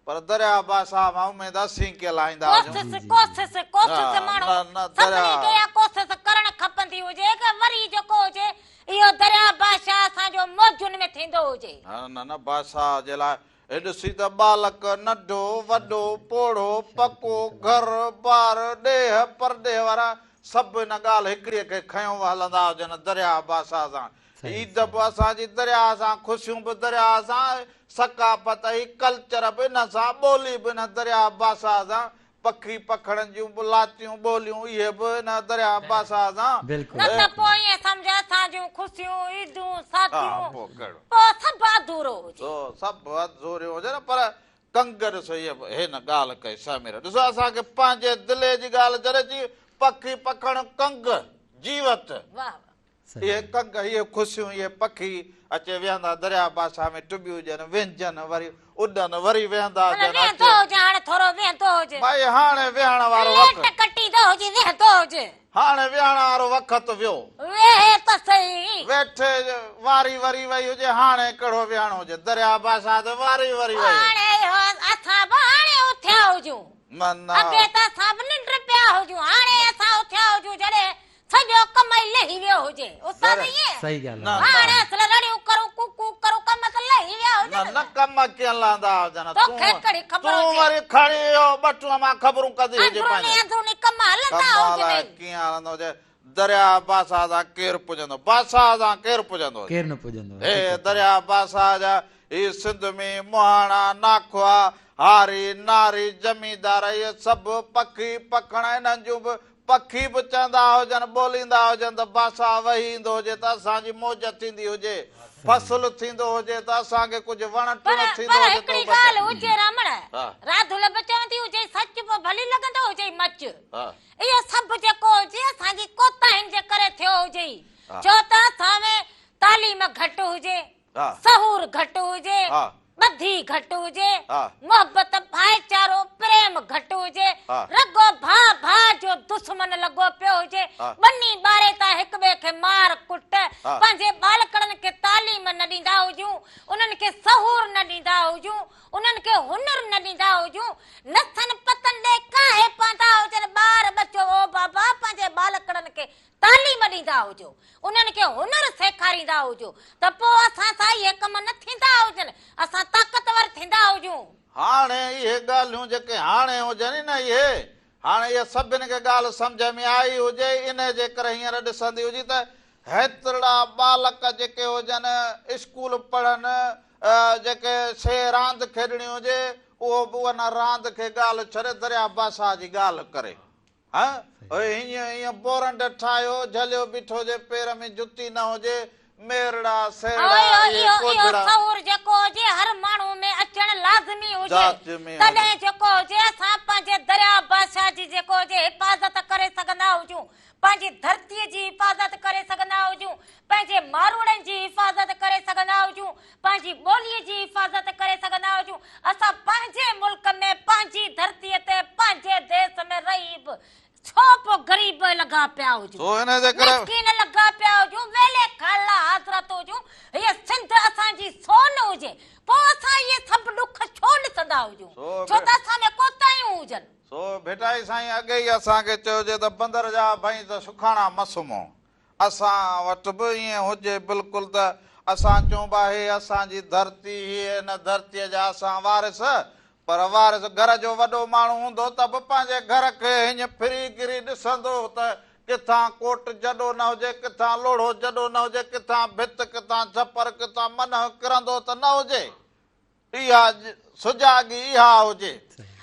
پر درياء بادشاهه مان اميد اسين ڪيئن لاهيندا هجون. ڪوسس جي جي. ڪوسس ڪوسس نه ماڻهو نه نه سڀني درياء. کي اها ڪوسس ڪرڻ کپندي هجي ڪه وري جيڪو هجي اهو درياء بادشاهه اسان جو موجن ۾ ٿيندو هجي. نه نه نه بادشاهه جي لاء هي ڏسي ته ٻالڪ، ننڍو، وڏو، پوڙهو، پڪو، گهر، ٻار، ڏيهه، پرڏيهه وارا سڀ ان ڳالهه هڪڙيء کي کنيو هلندا هجن درياهه بادشاهه سان. عيد به اسان جي درياهه سان، خوشيون به درياهه سان، ثقافت ۽ ڪلچر به ان سان، ٻولي به ان درياهه بادشاهه سان، پکي پکڙن جون به لاتيون ٻوليون اهي به ان درياهه بادشاهه سان. بلڪل. نه ته پوء ائين سمجهه اسان جون خوشيون، عيدون، شاديون پوء ڪهڙو. پوء سڀ اڌورو هجي. سو سڀ اڌوريون هجن پر ڪنگ ڏسو هيء هن ڳالهه ڪئي سمير ڏسو اسان کي پنهنجي دلي جي ڳالهه جڏهن چي پکي پکڻ ڪنگ جيوت. واه واه. اهي ڪنگ، اهي خوشيون، اهي پکي اچي ويهندا درياء بادشاهه ۾ ٽٻيون ڏين، وهنجن، وري اڏن، وري ويهندا معنيٰ هجن، ويهندو اچي. هجي، هاڻي ٿورو ويهندو هجي. ڀائي هاڻي ويهڻ وارو وقت. ليٽ ڪٽيندو هجي، ويهندو هجي. هاڻي ويهڻ وارو وقت ويو. ويهي ته سهي. ويٺي واري وري وئي هجي، هاڻي ڪهڙو ويهڻ هجي. درياء بادشاهه تي واري وري وئي هجي. هاڻي اهو اسان به هاڻي اٿيا هجون. معنيٰ. اڳي ته اسان به ننڊ پيا هجون، هاڻي اسان اٿيا هجون جڏهن سڄو ڪم ئي لهي ويو هجي. استاد ائين؟ صحيح ڳالهه نه، آهي. هاڻي اصل رڙيون ڪرون ڪو ڪو ڪرون ڪم ته لهي ويا نه هجن. نه ڪم ڪيئن لهندا هجن. توکي ڪهڙي خبر تون هجي. وري کڻي اهو ٻٽونء مان خبرون ڪندي هجي اندروني پنهنجي. اندروني ڪم هلندا ڪم هجن الائي ئي. ڪيئن هلندو هجي. درياهه بادشاهه سان ڪير پڄندو. بادشاهه سان ڪير پڄندو هجي. ڪير نه پڄندو. هي حقيقت آهي. درياهه بادشاهه جا هي سنڌ ۾ مهاڻا، ناکئا، هاري، ناري، زميندار اهي سڀ پکي پکڻ انهن جون به پکي به چوندا هجن، ٻوليندا هجن ته بادشاهه وهي ايندو هجي ته اسان جي موج ٿيندي هجي، فصل ٿيندو هجي ته اسان کي ڪجهه وڻ پر ٽڻ ٿيندو پر هجي ته هڪڙي هو ڳالهه بچن. هجي رامڻ، راڌل به چوندي هجي سچ پوء ڀلي لڳندو هجئي مچ. اهو سڀ جيڪو هجي اسان جي ڪوتاهين جي ڪري ٿيو هجئي. ڇو ته اسان ۾ تعليم گهٽ هجي، سهور گهٽ هجي، ٻڌي گهٽ هجي، محبت، ڀائيچارو، پريم گهٽ هجي، رڳو ڀاء ڀاء جو دشمن لڳو پيو هجي، ٻني ٻاري تان هڪ ٻئي کي مار ڪٽ، پنهنجي ٻالڪڙن کي تعليم نه ڏيندا هجون، انهن کي سهور نه ڏيندا هجون، انهن کي هنر نه ڏيندا هجون، نسن پتن ڏي ڪاهي پوندا هجن، ٻار ٻچو او بابا پنهنجي ٻالڪڙن کي تعليم ڏيندا هجو، انهن کي هنر سيکاريندا هجو ته پوء اسان سان اهي ڪم نه ٿيندا هجن، اسان طاقتور ٿيندا هجون. هاڻي اهي ڳالهيون جيڪي هاڻي هجن ئي نه اهي، هاڻي اها سڀن کي ڳالهه سمجهه ۾ آئي هجي، انهي جي ڪري هينئر ڏسندي هجي ته هيترڙا ٻالڪ جيڪي هجن اسڪول پڙهن، جيڪي سي راند کيڏڻي هجي، اهو به ان راند کي ڳالهه ڇڏي درياهه بادشاهه جي ڳالهه ڪري. ها اهي هينئن هينئن بورنڊ ٺاهيو جهليو بيٺو هجي پير ۾ جتي نه هجي ميرڙا سيرڙا اهو اهي اهو اهو ڪوجهڙا. شعور جيڪو هجي هر ماڻهو ۾ اچڻ لازمي هجي لازمي هجي. تڏهن جيڪو هجي اسان پنهنجي درياء بادشاهه جي جيڪو هجي حفاظت ڪري سگهندا هجون پنهنجي ڌرتي جي حفاظت ڪري سگهندا هجون پنهنجي ماروئڙن جي حفاظت ڪري سگهندا هجون پنهنجي ٻولي جي حفاظت ڪري سگهندا هجون، اسان پنهنجي ملڪ ۾ پنهنجي ڌرتي تي پنهنجي ديس ۾ رهي به ڇو پوء غريب لڳا پيا هجون، سو انهي جي ڪري. مسڪين لڳا پيا هجون، ويلي کان لا حضرت هجون، هيء سنڌ اسان جي سون هجي، پوء اسان اهي سڀ ڏک ڇو ڏسندا هجون، ڇو ته اسان ۾ ڪوتاهيون هجن. سو ڀٽائي سائين اڳي ئي اسان کي چيو جي ته بندر جا ڀئين ته سکاڻا مس مون. اسان وٽ به ائين هجي بلڪل ته اسان چئون با هي اسان جي ڌرتي هي هن ڌرتيء جا اسان وارث پر وارث گهر جو وڏو ماڻهو هوندو ته به پنهنجي گهر کي هينئن ڦري گري ڏسندو ته ڪٿان ڪوٽ جڏو نه هجي ڪٿان لوڙهو جڏو نه هجي ڪٿان ڀت ڪٿان ڇپر ڪٿان منهه ڪرندو ته نه هجي. اها سجاڳي اها هجي.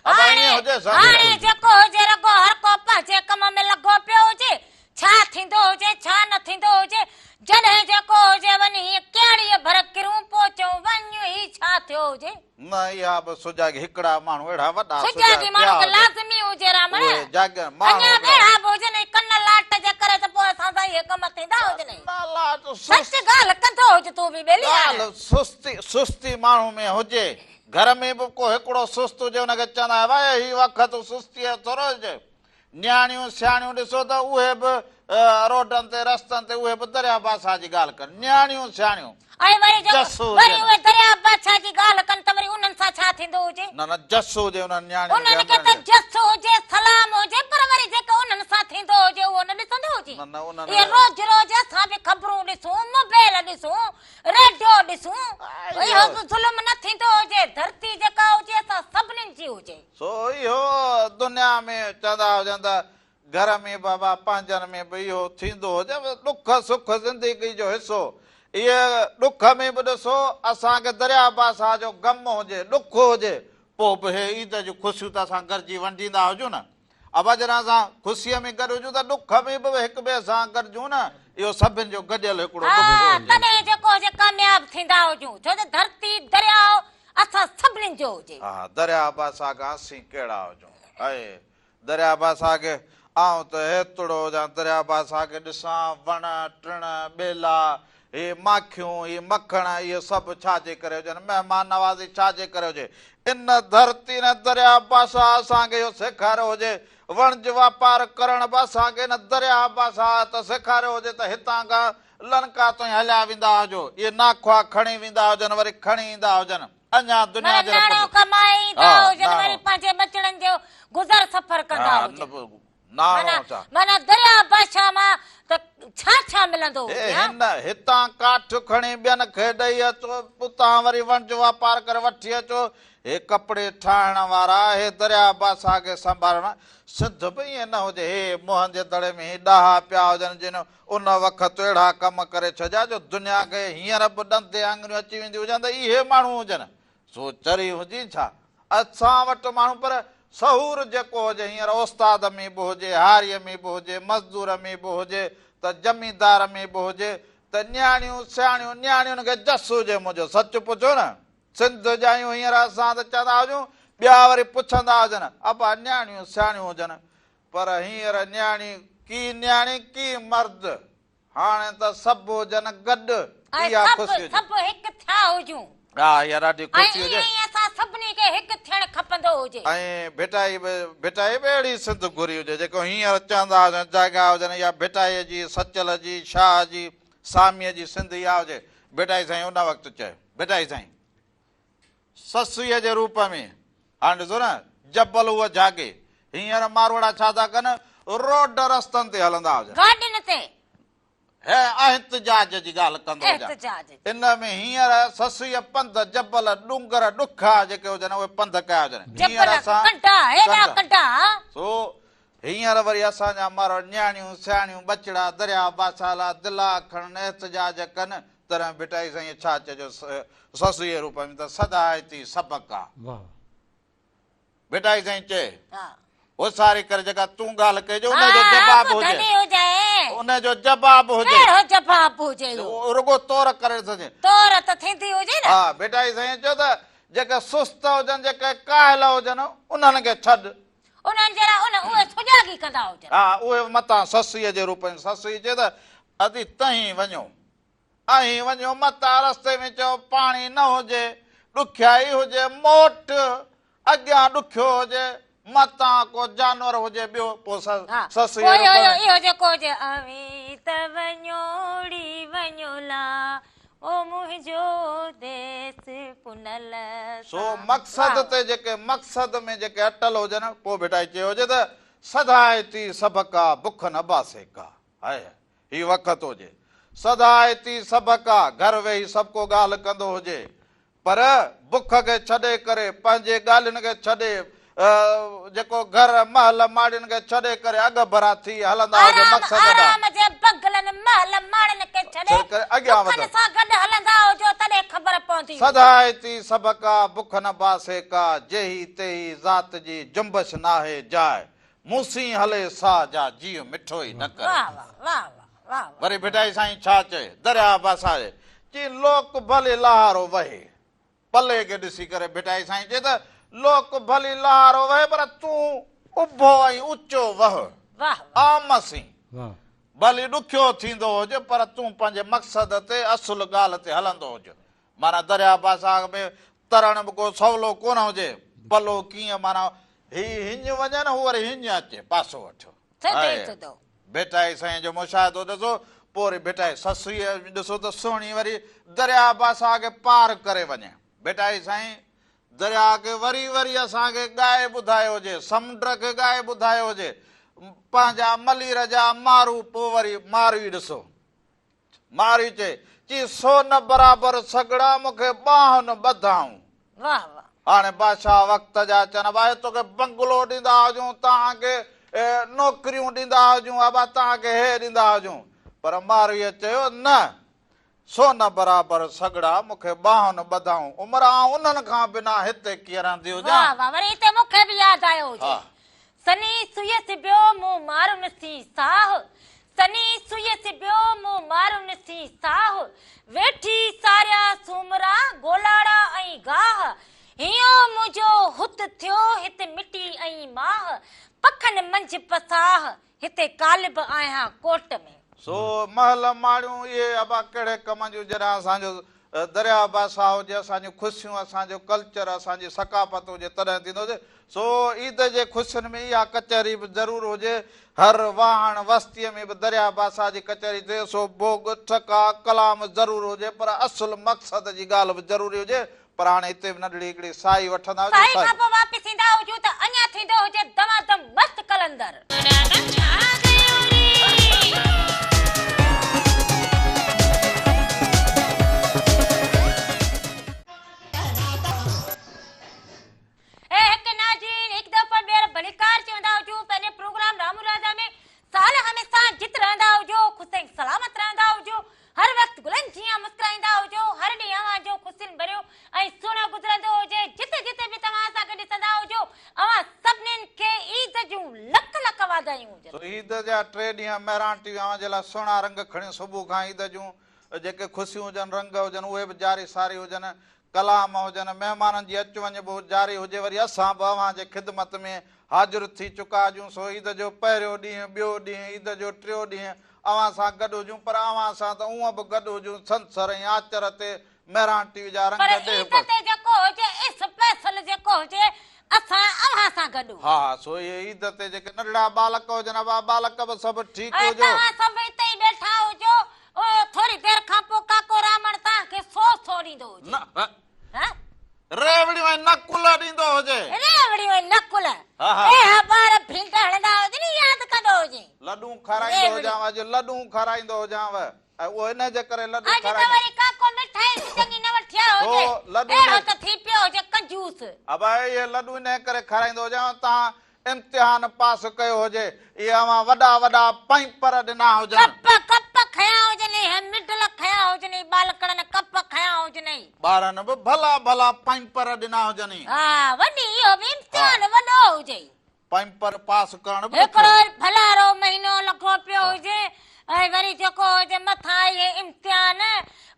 ابا ائين هجي سمجهه. هاڻي جيڪو هجي رڳو هر ڪو پنهنجي ڪم ۾ لڳو پيو هجي. ڇا ٿيندو هجي ڇا نه ٿيندو هجي. جڏهن جيڪو هجي وڃي هيئن ڪياڙيء ڀر هجي. نه اها به سجاڳي هڪڙا ماڻهو اهڙا وڏا سجاڳ سجاڳي پيا ماڻهو کي هجن. لازمي هجي رامڻ. اهي جاڳيل ماڻهو اڃا به به. اهڙا به هجن ۽ ڪن لاٽ جي ڪري ته پوء اسان سان اهي ڪم ٿيندا هجن. ڪن لاٽ سچ سست. ڳالهه ڪندو هج تون به ٻيلي هاڻ. ڳالهه سستي سستي ماڻهو ۾ هجي. گهر ۾ به ڪو هڪڙو سست هجي ان کي چوندا آهن وائي هي وقت سستيء جو ٿورو هجي. نياڻيون سياڻيون ڏسو ته اهي به روڊن تي رستن تي اهي به درياء بادشاهه جي ڳالهه ڪن. نياڻيون سياڻيون. ۽ وري جو جس هجي وري نه. اهي درياء بادشاهه جي ڳالهه ڪن ته وري انهن سان ڇا ٿيندو هجي؟ نه نه جس هجي انهن نياڻين کي انهن کي ته امڙين کي. جس هجي سلام هجي پر وري جيڪو انهن سان ٿيندو هجي اهو نه ڏسندو هجي. نه نه انهن اهي روز روز اسان به خبرون ڏسون موبائل ڏسون ريڊيو ڏسون اهو به ظلم نه ٿيندو هجي ڌرتي جيڪا هجي اسان سڀنين جي هجي. سو اهو دنيا ۾ چوندا هجن ته گهر ۾ به ابا پنهنجن ۾ به اهو ٿيندو هجي ڏک سک زندگي جو حصو اهي ڏک ۾ به ڏسو اسان کي درياء بادشاهه جو غم هجي ڏک هجي پوء به هي عيد جون خوشيون ته اسان گڏجي ونڊيندا هجون نه ابا جڏهن اسان خوشيء ۾ گڏ هجون ته ڏک ۾ به هڪ ٻئي سان گڏجون نه اهو سڀن جو گڏيل هڪڙو ڏک ها هجي. تڏهن جيڪو هجي ڪامياب ٿيندا هجون ڇو جو ڌرتي درياء اسان سڀنين جو هجي. ها درياء بادشاهه کان اسين ڪهڙا هجون. اي درياء بادشاهه کي آئون ته هيتڙو هجان درياء بادشاهه کي ڏسان وڻ ٽڻ ٻيلا هي ماکيون هي مکڻ اهي سڀ ڇا جي ڪري هجن مهمان نوازي ڇا جي ڪري هجي ان ڌرتي ان درياء بادشاهه اسان کي اهو سيکاريو هجي وڻج واپار ڪرڻ به اسان کي ان درياء بادشاهه ته سيکاريو هجي ته هتان کان لنڪا تائين هليا ويندا هجو، اهي ناکوا کڻي ويندا هجن وري کڻي ايندا هجن، اڃا دنيا معنيٰ جي ناڻو ڪمائي ايندا هجن وري پنهنجي ٻچڙن جو گذر سفر ڪندا هجن. ناڻو ڇا؟ معنيٰ درياء بادشاهه مان ته ڇا ڇا ملندو هجي ها. هن هتان ڪاٺ کڻي ٻين کي ڏئي اچو، اتان وري وڻج واپار ڪري وٺي اچو، هي ڪپڙي ٺاهڻ وارا، هي درياء بادشاهه کي سنڀالڻ، سنڌ به ائين نه هجي، هي موهن جي دڙي ۾ هي ڏاها پيا هجن جن ان وقت اهڙا ڪم ڪري ڇڏيا جو دنيا کي هينئر به ڏند تي آڱريون اچي وينديون هجن ته اهي ماڻهو هجن سو چري هجين ڇا؟ اسان وٽ ماڻهو پر سهور جيڪو هجي هينئر استاد ۾ به هجي، هاريء ۾ به هجي، مزدور ۾ به هجي ته زميندار ۾ به هجي ته نياڻيون سياڻيون نياڻين کي جس هجي منهنجو سچ پڇو نه سنڌ ڄايون هينئر اسان ته چوندا هجون ٻيا وري پڇندا هجن ابا نياڻيون سياڻيون هجن پر هينئر نياڻي ڪي نياڻي ڪي مرد، هاڻي ته سڀ هجن گڏ، ۽ اها سڀ خوشي هجي. سڀ هڪ ٿيا هجون. ها اها ڏاڍي ۽ خوشي ائين هجي. ئي اسان سڀني کي هڪ ٿيڻ کپندو هجي. ۽ ڀٽائي به ڀٽائي به اهڙي سنڌ گهري هجي، جيڪو هينئر چوندا هجن جاڳيا هجن اها ڀٽائيء جي، سچل جي، شاهه جي، ساميء جي سنڌ اها هجي. ڀٽائي سائين ان وقت چيو. ڀٽائي سائين. سسئيء جي روپ ۾. هاڻ ڏسو نه، جبل هوء جهاڳي. هينئر ماروئڙا ڇا ٿا ڪن؟ روڊ رستن تي هلندا هجن. گاڏين تي. هي احتجاج جي ڳالهه ڪندو هجان. احتجاج جي. ان ۾ هينئر سسئيء پنڌ، جبل، ڏونگر، ڏکا جيڪي هجن، اهي پنڌ ڪيا هجن. هينئر جبل، اسان ڪنڊا، هيڏا ڪنڊا. سو هينئر وري اسان جا ماروئڙا نياڻيون، سياڻيون، ٻچڙا درياء باسالا، دلا کڻن، احتجاج ڪن، تڏهن ڀٽائي سائينء ڇا چيو سسئيء روپ ۾ ته سدائتي سبق آ. ڀٽائي سائين چئي، هوساري ڪري جيڪا تون ڳالهه ڪئي جو ان جو جواب هجي. ان جو جواب هجي. ڪهڙو جواب هجي اهو؟ رڳو تور ڪري ڏسجي. تور ته ٿيندي هجي نه. ها ڀٽائي سائينء چيو ته جيڪي سست هجن، جيڪي ڪاهل هجن، انهن کي ڇڏ. انهن جي لاء ان اهي سجاڳي ڪندا هجن. ها اهي متان سسئيء جي روپ ۾. سسئي چئي ته ادي تهين وڃو، اهين وڃو متان رستي ۾ چئو پاڻي نه هجي، ڏکيائي هجي، موٽ اڳيان ڏکيو هجي، متان ڪو جانور هجي ٻيو، پوء سسئيء پوء روپ ۾. اهو جيڪو هجي اوهين ته وڃو ڙي وڃو لا او منهنجو ديس پنهل سو سان. مقصد تي جيڪي مقصد ۾ جيڪي اٽل هجن، پوء ڀٽائي چيو هجي ته سڌائتي سڀڪا بک نه باسي ڪا. هاء هي وقت هجي. سڌائتي سڀڪا گهر ويهي سڀڪو ڳالهه ڪندو هجي پر بک کي ڇڏي ڪري، پنهنجي ڳالهين کي ڇڏي، جيڪو گهر، محل، ماڙين کي ڇڏي ڪري اڳڀرا ٿي هلندا هجو آرام، مقصد ڏانهن. آرام جي بغلن، محل، ماڙين کي ڇڏي اڳيان بکن وڌو. سان گڏ هلندا هجو تڏهن خبر پوندي هجي. سڌائتي سڀڪا بک نه باسي ڪا، جيهي تيهي ذات جي جنبش ناهي جاء، مون سين هلي سا جا جيء مٺو ئي نه ڪري. واه واه واه واه واه واه. وري ڀٽائي سائين ڇا چئي؟ درياء باسائي، چي لوڪ ڀلي لاهارو وهي. پلي کي ڏسي ڪري ڀٽائي سائين چئي ته لوڪ ڀلي لهارو وهي پر تون اڀو ۽ اچو وهه. عام سين. ڀلي ڏکيو ٿيندو هج پر تون پنهنجي مقصد تي اصل ڳالهه تي هلندو هج. معنيٰ درياء باساغ ۾ ترڻ به ڪو سولو ڪونه هجي. پلو ڪيئن معنيٰ هي هڃ وڃن هو وري هڃ اچي پاسو وٺيو. سڌو. ڀٽائي سائين جو مشاهدو ڏسو، پوء وري ڀٽائي سسئيء ڏسو ته سهڻي وري درياء باساء کي پار ڪري وڃي. ڀٽائي سائين درياء کي وري وري اسان کي ڳائي ٻڌايو هجي، سمنڊ کي ڳائي ٻڌايو هجي، پنهنجا ملير جا مارو پوء وري ماروي ڏسو. مارئي چئي، چي سون برابر سگهڙا مون کي ٻانهن ٻڌائون. واه واه. هاڻي بادشاهه وقت جا چون، ابا توکي بنگلو ڏيندا هجون، توهان کي نوڪريون ڏيندا هجون، ابا توهان کي هي ڏيندا هجون. پر مارويء چيو، نه، سون برابر سگهڙا مون کي ٻانهن ٻڌائون. عمر آئون انهن کان بنا هتي ڪيئن رهندي هجان؟ واه واه وري هتي مون کي به ياد آيو هجي. سني سوئي سبيو مون مارن سين ساهه، سني سوئي سبيو مون مارن سين ساهه، ويٺي ساريا سومرا گولاڙا ۽ گاهه، هينئون منهنجو هت ٿيو هت مٽي ۽ ماهه، پکن منجهه پساهه، هتي ڪالهه به آهيان ڪوٽ ۾. سو محل ماڙيون اهي ابا ڪهڙي ڪم جون جڏهن اسان جو درياء بادشاهه هجي اسان جون خوشيون اسان جو ڪلچر اسان جي ثقافت هجي تڏهن ٿيندو هجي سو عيد جي خوشين ۾ اها ڪچهري به ضرور هجي هر واهڻ وستيء ۾ به درياء بادشاهه جي ڪچهري ٿئي سو ڀوڳ ٺڪا ڪلام ضرور هجي پر اصل مقصد جي ڳالهه به ضروري هجي پر هاڻي هتي به ننڍڙي هڪڙي سائي وٺندا هجون سائي کان پوء واپس ايندا هجون ته اڃا ٿيندو هجي دما دم مست قلندر. اي هڪ ناظرين هڪ دفعو ٻيهر ڀليڪار چوندا هجون پنهنجي پروگرام رامو راجا ۾ سال هميشه جت رهندا هجو خوش ۽ سلامت رهندا هجو هر وقت گلن جيان مسڪرائيندا هجو، هر ڏينهن اوهان جو خوشين ڀريو ۽ سهڻو گذرندو هجي، جتي جتي به توهان اسان کي ڏسندا هجو، اوهان سڀنين کي عيد جون لک لک واڌايون هجن. سو عيد جا ٽي ڏينهن مهراڻ ٽي وي اوهان جي لاء سهڻا رنگ کڻي صبح کان عيد جون جيڪي خوشيون هجن رنگ هجن اهي به جاري ساري هجن ڪلام هجن، مهمانن جي اچ وڃ به جاري هجي، وري اسان به اوهان جي خدمت ۾ حاضر ٿي چڪا هجون، سو عيد جو پهريون ڏينهن، ٻيو ڏينهن، عيد جو ٽيو ڏينهن اوهان سان گڏ هجون، پر اوهان سان ته اونء به گڏ هجون، ڇنڇر ۽ آچر تي مهراڻ ٽي وي جا رنگ پر ڏيهه عيد بس. تي جيڪو هجي اسپيشل جيڪو هجي اسان اوهان سان گڏ هجون. ها ها سو اهي عيد تي جيڪي ننڍڙا ٻالڪ هجن ابا ٻالڪ به سڀ ٺيڪ ۽ هجو. توهان سڀ اتي ئي ويٺا هجو ٿوري دير کان پوء ڪاڪو رامڻ توهان کي سو سو ڏيندو هجي. نه ريوڙيون ۽ نقل ڏيندو هجي. ريوڙيون ۽ نقل. ها ها. اها ٻار ڀينڊ هڻندا هجن ياد ڪندو هجين. لڏون کارائيندو هجانء اڄ لڏون کارائيندو هجانء ۽ اهو ان جي ڪري لڏون اڄ ته کارائيندو. وري ڪاڪو مٺائي به چڱي نه وٺيا هجي. سو لڏون اهڙو ته ٿي پيو هجي ڪنجوس. ابا اهي لڏون انهيء ڪري کارائيندو هجانء تان امتحان پاس ڪيو هجي، اهي اوهان وڏا وڏا پئمپر ڏنا هجن. ڪپ ڪپ کنيا هجنئي، هي مڊل کنيا هجنئي، ٻالڪڙن ڪپ کنيا هجنئي. ٻارن به ڀلا ڀلا پئمپر ڏنا هجنئي. ها وڏي اهو به امتحان وڏو هجئي. پئمپر پاس ڪرڻ به ڏکيو. هڪڙو ڀلارو مهينو لڳو پيو هجي ۽ وري جيڪو هجي مٿان اهي امتحان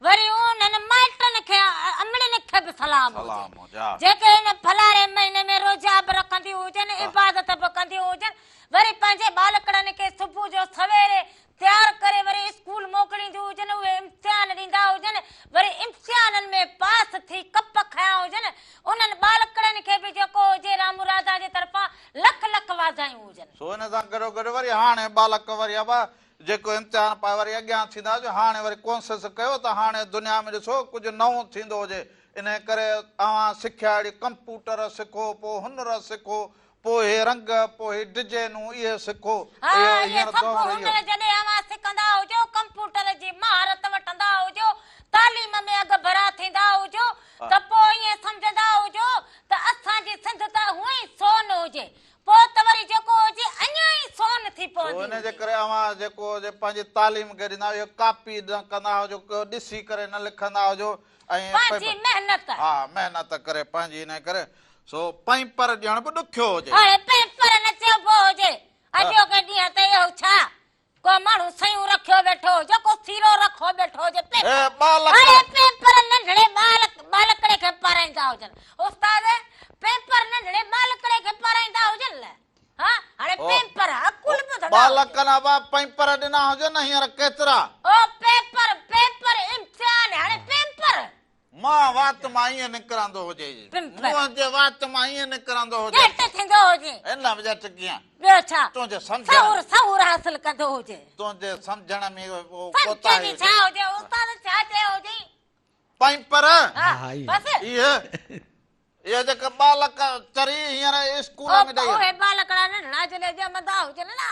وري انهن مائٽن کي امڙين کي به سلام هجي جيڪي هن ڀلاري مهيني ۾ روزا به رکنديون هجن عبادت به ڪنديون هجن وري پنهنجي ٻالڪڙن کي صبح جو سويري تيار ڪري وري اسڪول موڪلينديون هجن اهي امتحان ڏيندا هجن وري امتحانن ۾ پاس ٿي ڪپ کنيا هجن انهن ٻالڪڙن کي به جيڪو هجي رامو راڌا جي طرفان لک لک واڌايون هجن. سو ان سان گڏو گڏ وري هاڻي ٻالڪ وري ابا جيڪو امتحان پائي وري اڳيان ٿيندا جو هاڻي وري ڪونسس ڪيو ته هاڻي دنيا ۾ ڏسو ڪجهه نئون ٿيندو هجي انهي ڪري اوهان سکيا اهڙي ڪمپوٽر سکو پوء هنر سکو پوء هي رنگ پوء هي ڊزائينون اهي سکو ها اهو اهي هينئر سڀ دور اهو. هنر جڏهن اوهان سکندا هجو ڪمپوٽر جي مهارت وٺندا هجو تعليم ۾ اڳڀرا ٿيندا هجو ته پوء ائين سمجهندا هجو ته اسان جي سنڌ ته هونئن ئي سون هجي پوء ته وري جيڪو هجي اڃا ئي سون ٿي سو پوندي ان جي هجي. ڪري اوهان جيڪو هجي پنهنجي تعليم کي ڏيندا اهو ڪاپي نه ڪندا هجو ڪو ڏسي ڪري نه لکندا هجو ۽ پنهنجي محنت. ها محنت ڪري پنهنجي ان ڪري سو پئمپر ڏيڻ به ڏکيو هجي. اهي پئمپر نه چئبو هجي اڄوڪي ڏينهن تي اهو ڇا ڪو ماڻهو سيون رکيو ويٺو هجي، ڪو سيرو رکو ويٺو هجي، اي ٻالڪ! اڙي پيپر ننڍڙي ٻالڪڙي کي پارائيندا. ڪن ابا پيمپر ڏنا هجن نه هينئر ڪيترا. او پيپر پيپر امتحان هاڻي پيمپر. مان وات مان ائين نڪرندو هجي. منهنجي وات مان ائين نڪرندو هجي. ڄٽ ٿيندو هجي. ان به ڄٽ ڪيئن. ٻيو ڇا. تنهنجي سمجهڻ. شعور حاصل ڪندو هجي. تنهنجي سمجهڻ ۾ ڪوتاهي هجي. ڇا هجي استاد ڇا چيو هجي. پيمپر. ها بس. اهي اهي جيڪي ٻالڪ چري هينئر اسڪول ۾ ڏئي. اهي ٻالڪڙا ننڍڙا جڏهن ڄمندا هجن نه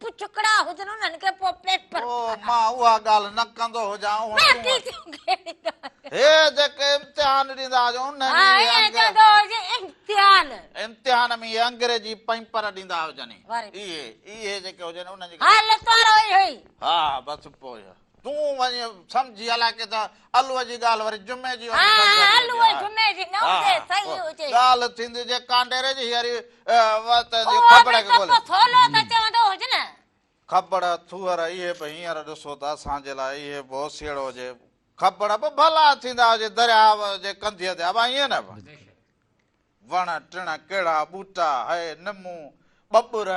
پڇڪڙا هجن انهن کي پوء پيپر. او مان اها ڳالهه نه ڪندو هجان. باقي تون ڪهڙي ڳالهه. هي جيڪي امتحان ڏيندا هجن انهن ۾ اهي چوندو هجي امتحان. امتحان ۾ اهي انگريزي پيمپر ڏيندا هجن. اهي اهي جيڪي هجن انهن جي. حالت وارو اهو ئي. ها بس پوء. تون وڃي سمجهي الائي ڪي ته الوء جي ڳالهه وري جمعي جي وڃي سمجهه ۾ اچي. الوء جمعي جي نه هجي صحيح هجي. ڳالهه ٿيندي جي ڪانڊيري جي هيري وت جي اهو کٻڙ به کي ته ڳولي. پوء ٿولهو ته چوندو هجي نه. کٻڙ ٿوهر اهي به هينئر ڏسو ته اسان جي لاء اهي به اوسيئڙو هجي. کٻڙ به ڀلا ٿيندا هجي درياء جي ڪنڌيء تي ابا ائين نه. وڻ ٽڻ ڪهڙا ٻوٽا هي نمون ٻٻر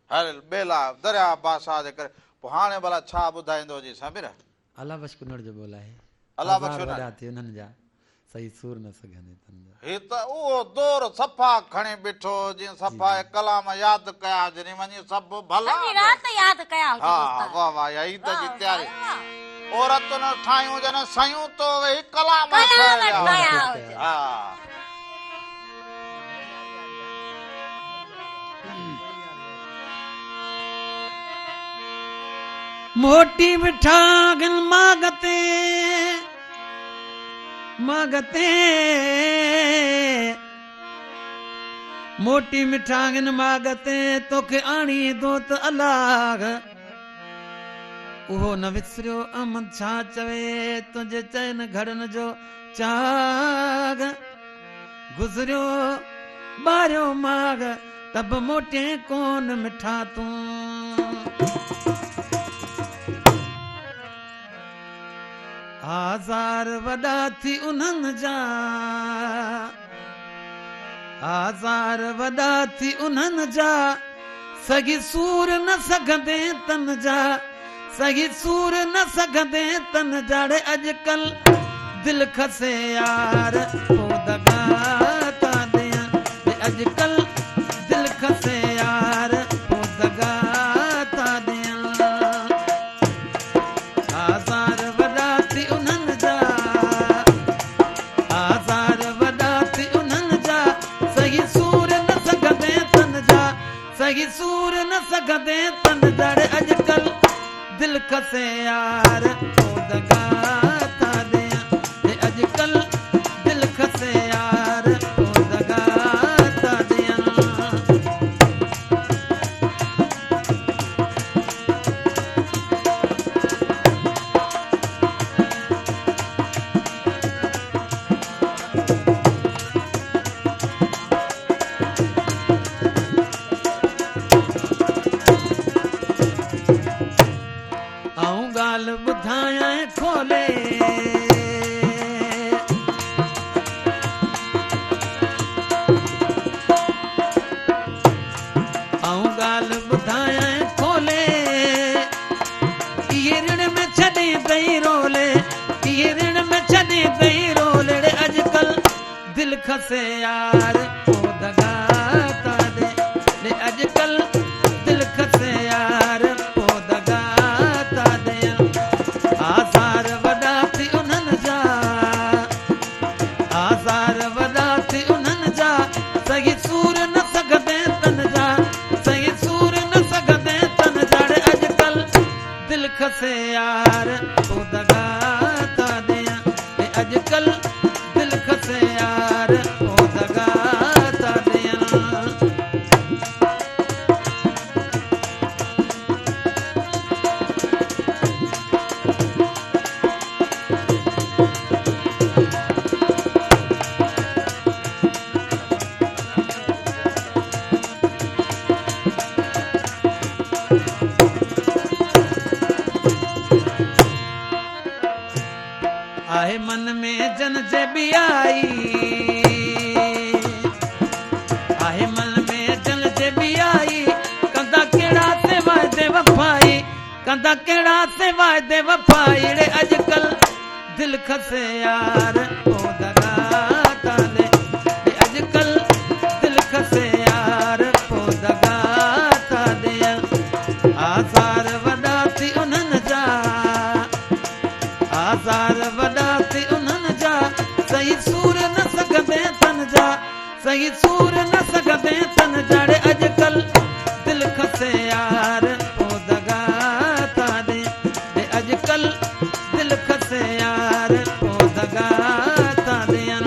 هر ٻيلا درياء بادشاهه جي ڪري پوء هاڻي ڀلا ڇا ٻڌائيندو جي سمير. الله بخش ڪنڙ جو ٻول آهي. الله بخش آزار ڪنڙ. وڏا ٿي انهن جا سهي سور نه سگهندي تن جا. هي ته اهو دور صفا کڻي بيٺو جيئن صفا اهي ڪلام ياد ڪيا هجن وڃي سڀ ڀلا سڄي رات ياد ڪيا هجن ها استاد. واه واه اها عيد جي واه تياري واه. عورتن ٺاهيون جن سيون تو ويهي ڪلام ڪلام ٺاهيا ٺاهيا هجن. ها. موٽي وٺا گل ماڳ تي ماڳ تي موٽي مٺا گن ماڳ تي توکي آڻيندو ته الله اهو نه وسريو احمد ڇا چوي تنهنجي چئن گهڙن جو چاڳ گذريو ٻاريو ماڳ ته به موٽين ڪون مٺا تون. آزار وڏا ٿي انهن جا آزار وڏا ٿي انهن جا سهي سور نه سگهندين تن جا سهي سور نه سگهندين تن جا ڙي اڄڪلهه دل کسي يار پو دغا ٿا ڏين ڙي اڄڪلهه دل کسي يار پو دغا ٿا ڏين آزار وڏا ٿي انهن جا آزار وڏا ٿي انهن جا سهي سور نه سگهندين تن جا سهي سور نه سگهندين تن جا ڙي اڄڪلهه دل کسي يار پو دغا ٿا ڏين ڙي اڄڪلهه دل کسي يار پو دغا ٿا ڏين. آئون ڳالهه ٻڌايانء کولي. آئون ڳالهه ٻڌايانء کولي. اهي رڻ ۾ ڇڏي پئي رولي. اهي رڻ ۾ ڇڏي پئي رولي. ڙي اڄڪلهه دل کسي يار پو دغا ٿا ڏي. ڙي اڄڪلهه دل کسي يار پو دغا ٿا ڏين. آزار وڏا ٿي انهن جا. آزار وڏا ٿي انهن جا. سهي سور نه سگهندين تن جا. سهي سور نه سگهندين تن جا. ڙي اڄڪلهه دل کسي يار پو دغا ٿا ڏين. ڙي اڄڪلهه دل کسي يار پو دغا ٿا ڏين. آهي من ۾ جن جي به آئي آهي من ۾ جن جي به آئي ڪندا ڪهڙا سي وعدي وفائي. ڪندا ڪهڙا سي واعدي وفائي ڙي اڄڪلهه دل کسي يار پو دغا ٿا ڏي ڙي اڄڪلهه دل کسي يار پو دغا ٿا ڏين آزار وڏا ٿي انهن جا آزار وڏا ٿي انهن جا سهي سور نه سگهندين تن جا سهي سور نه سگهندين تن جا ڙي اڄڪلهه دل کسي يار پو دغا ٿا ڏين ڙي اڄڪلهه دل کسي يار پو دغا ٿا ڏين.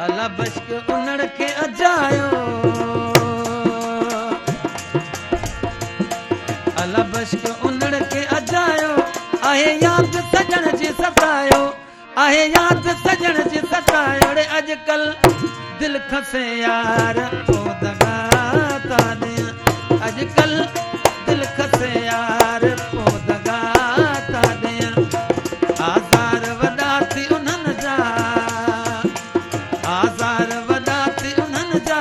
الا بشڪ انڙ کي اجايو الا بشڪ انڙ کي اجايو آهي ياد سڄڻ جي ستايو آهي ياد سڄڻ جي ستايو ڙي اڄڪلهه دل کسي يار پو دغا ٿا ڏين اڄڪلهه دل کسي يار پو دغا ٿا ڏين آزار وڏا ٿي انهن جا آزار وڏا ٿي انهن جا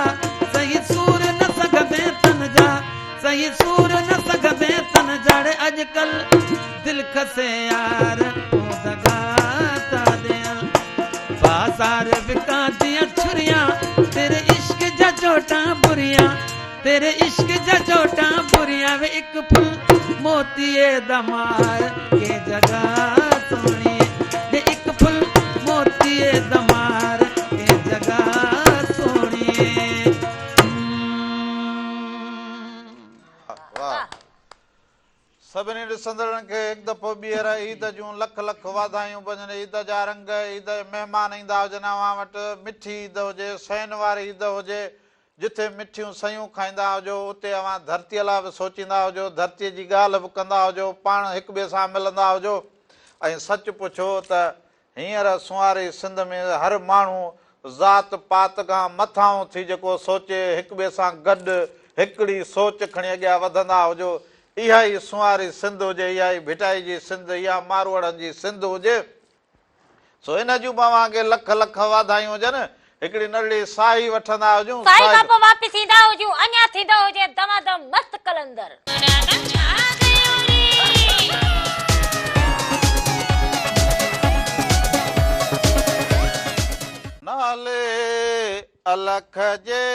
سهي سور نه سگهندين تن جا سهي سور نه سگهندين تن جا ڙي اڄڪلهه دل کسي يار پو دغا ٿا ڏيان بازار وڪانديان ڇريان تيري عشق جا چوٽان بريان تيري عشق جا چوٽان بريان وي هڪ ڦل موتيي دا مار ڪي جڳا سهڻي وي هڪ ڦل موتيي دا مار ڪي جڳا سهڻي. واھ سڀني ڏسندڙن کي هڪ دفعو ٻيهر عيد جون لک لک واڌايون پنهنجن عيد جا رنگ عيد مهمان ايندا هجن اوهان وٽ مٺي عيد هجي سين واري عيد هجي جتي مٺيون سيون کائيندا هجو اتي اوهان ڌرتيء لاء به سوچيندا هجو ڌرتيء جي ڳالهه به ڪندا هجو پاڻ هڪ ٻئي سان ملندا هجو ۽ سچ پڇو ته هينئر سونهاري سنڌ ۾ هر ماڻهو ذات پات کان مٿانهون ٿي جيڪو سوچي هڪ ٻئي سان گڏ هڪڙي سوچ کڻي اڳيان وڌندا هجو اها ئي سونهاري سنڌ هجي اها ئي ڀٽائي جي سنڌ اها ماروئڙن جي سنڌ هجي سو ان جون به اوهان کي لک لک واڌايون هجن هڪڙي ننڍڙي ساهي وٺندا هجون ساهي کان پوء واپس ايندا هجون اڃا ٿيندو هجي دما دم مست قلندر. نالي الک جي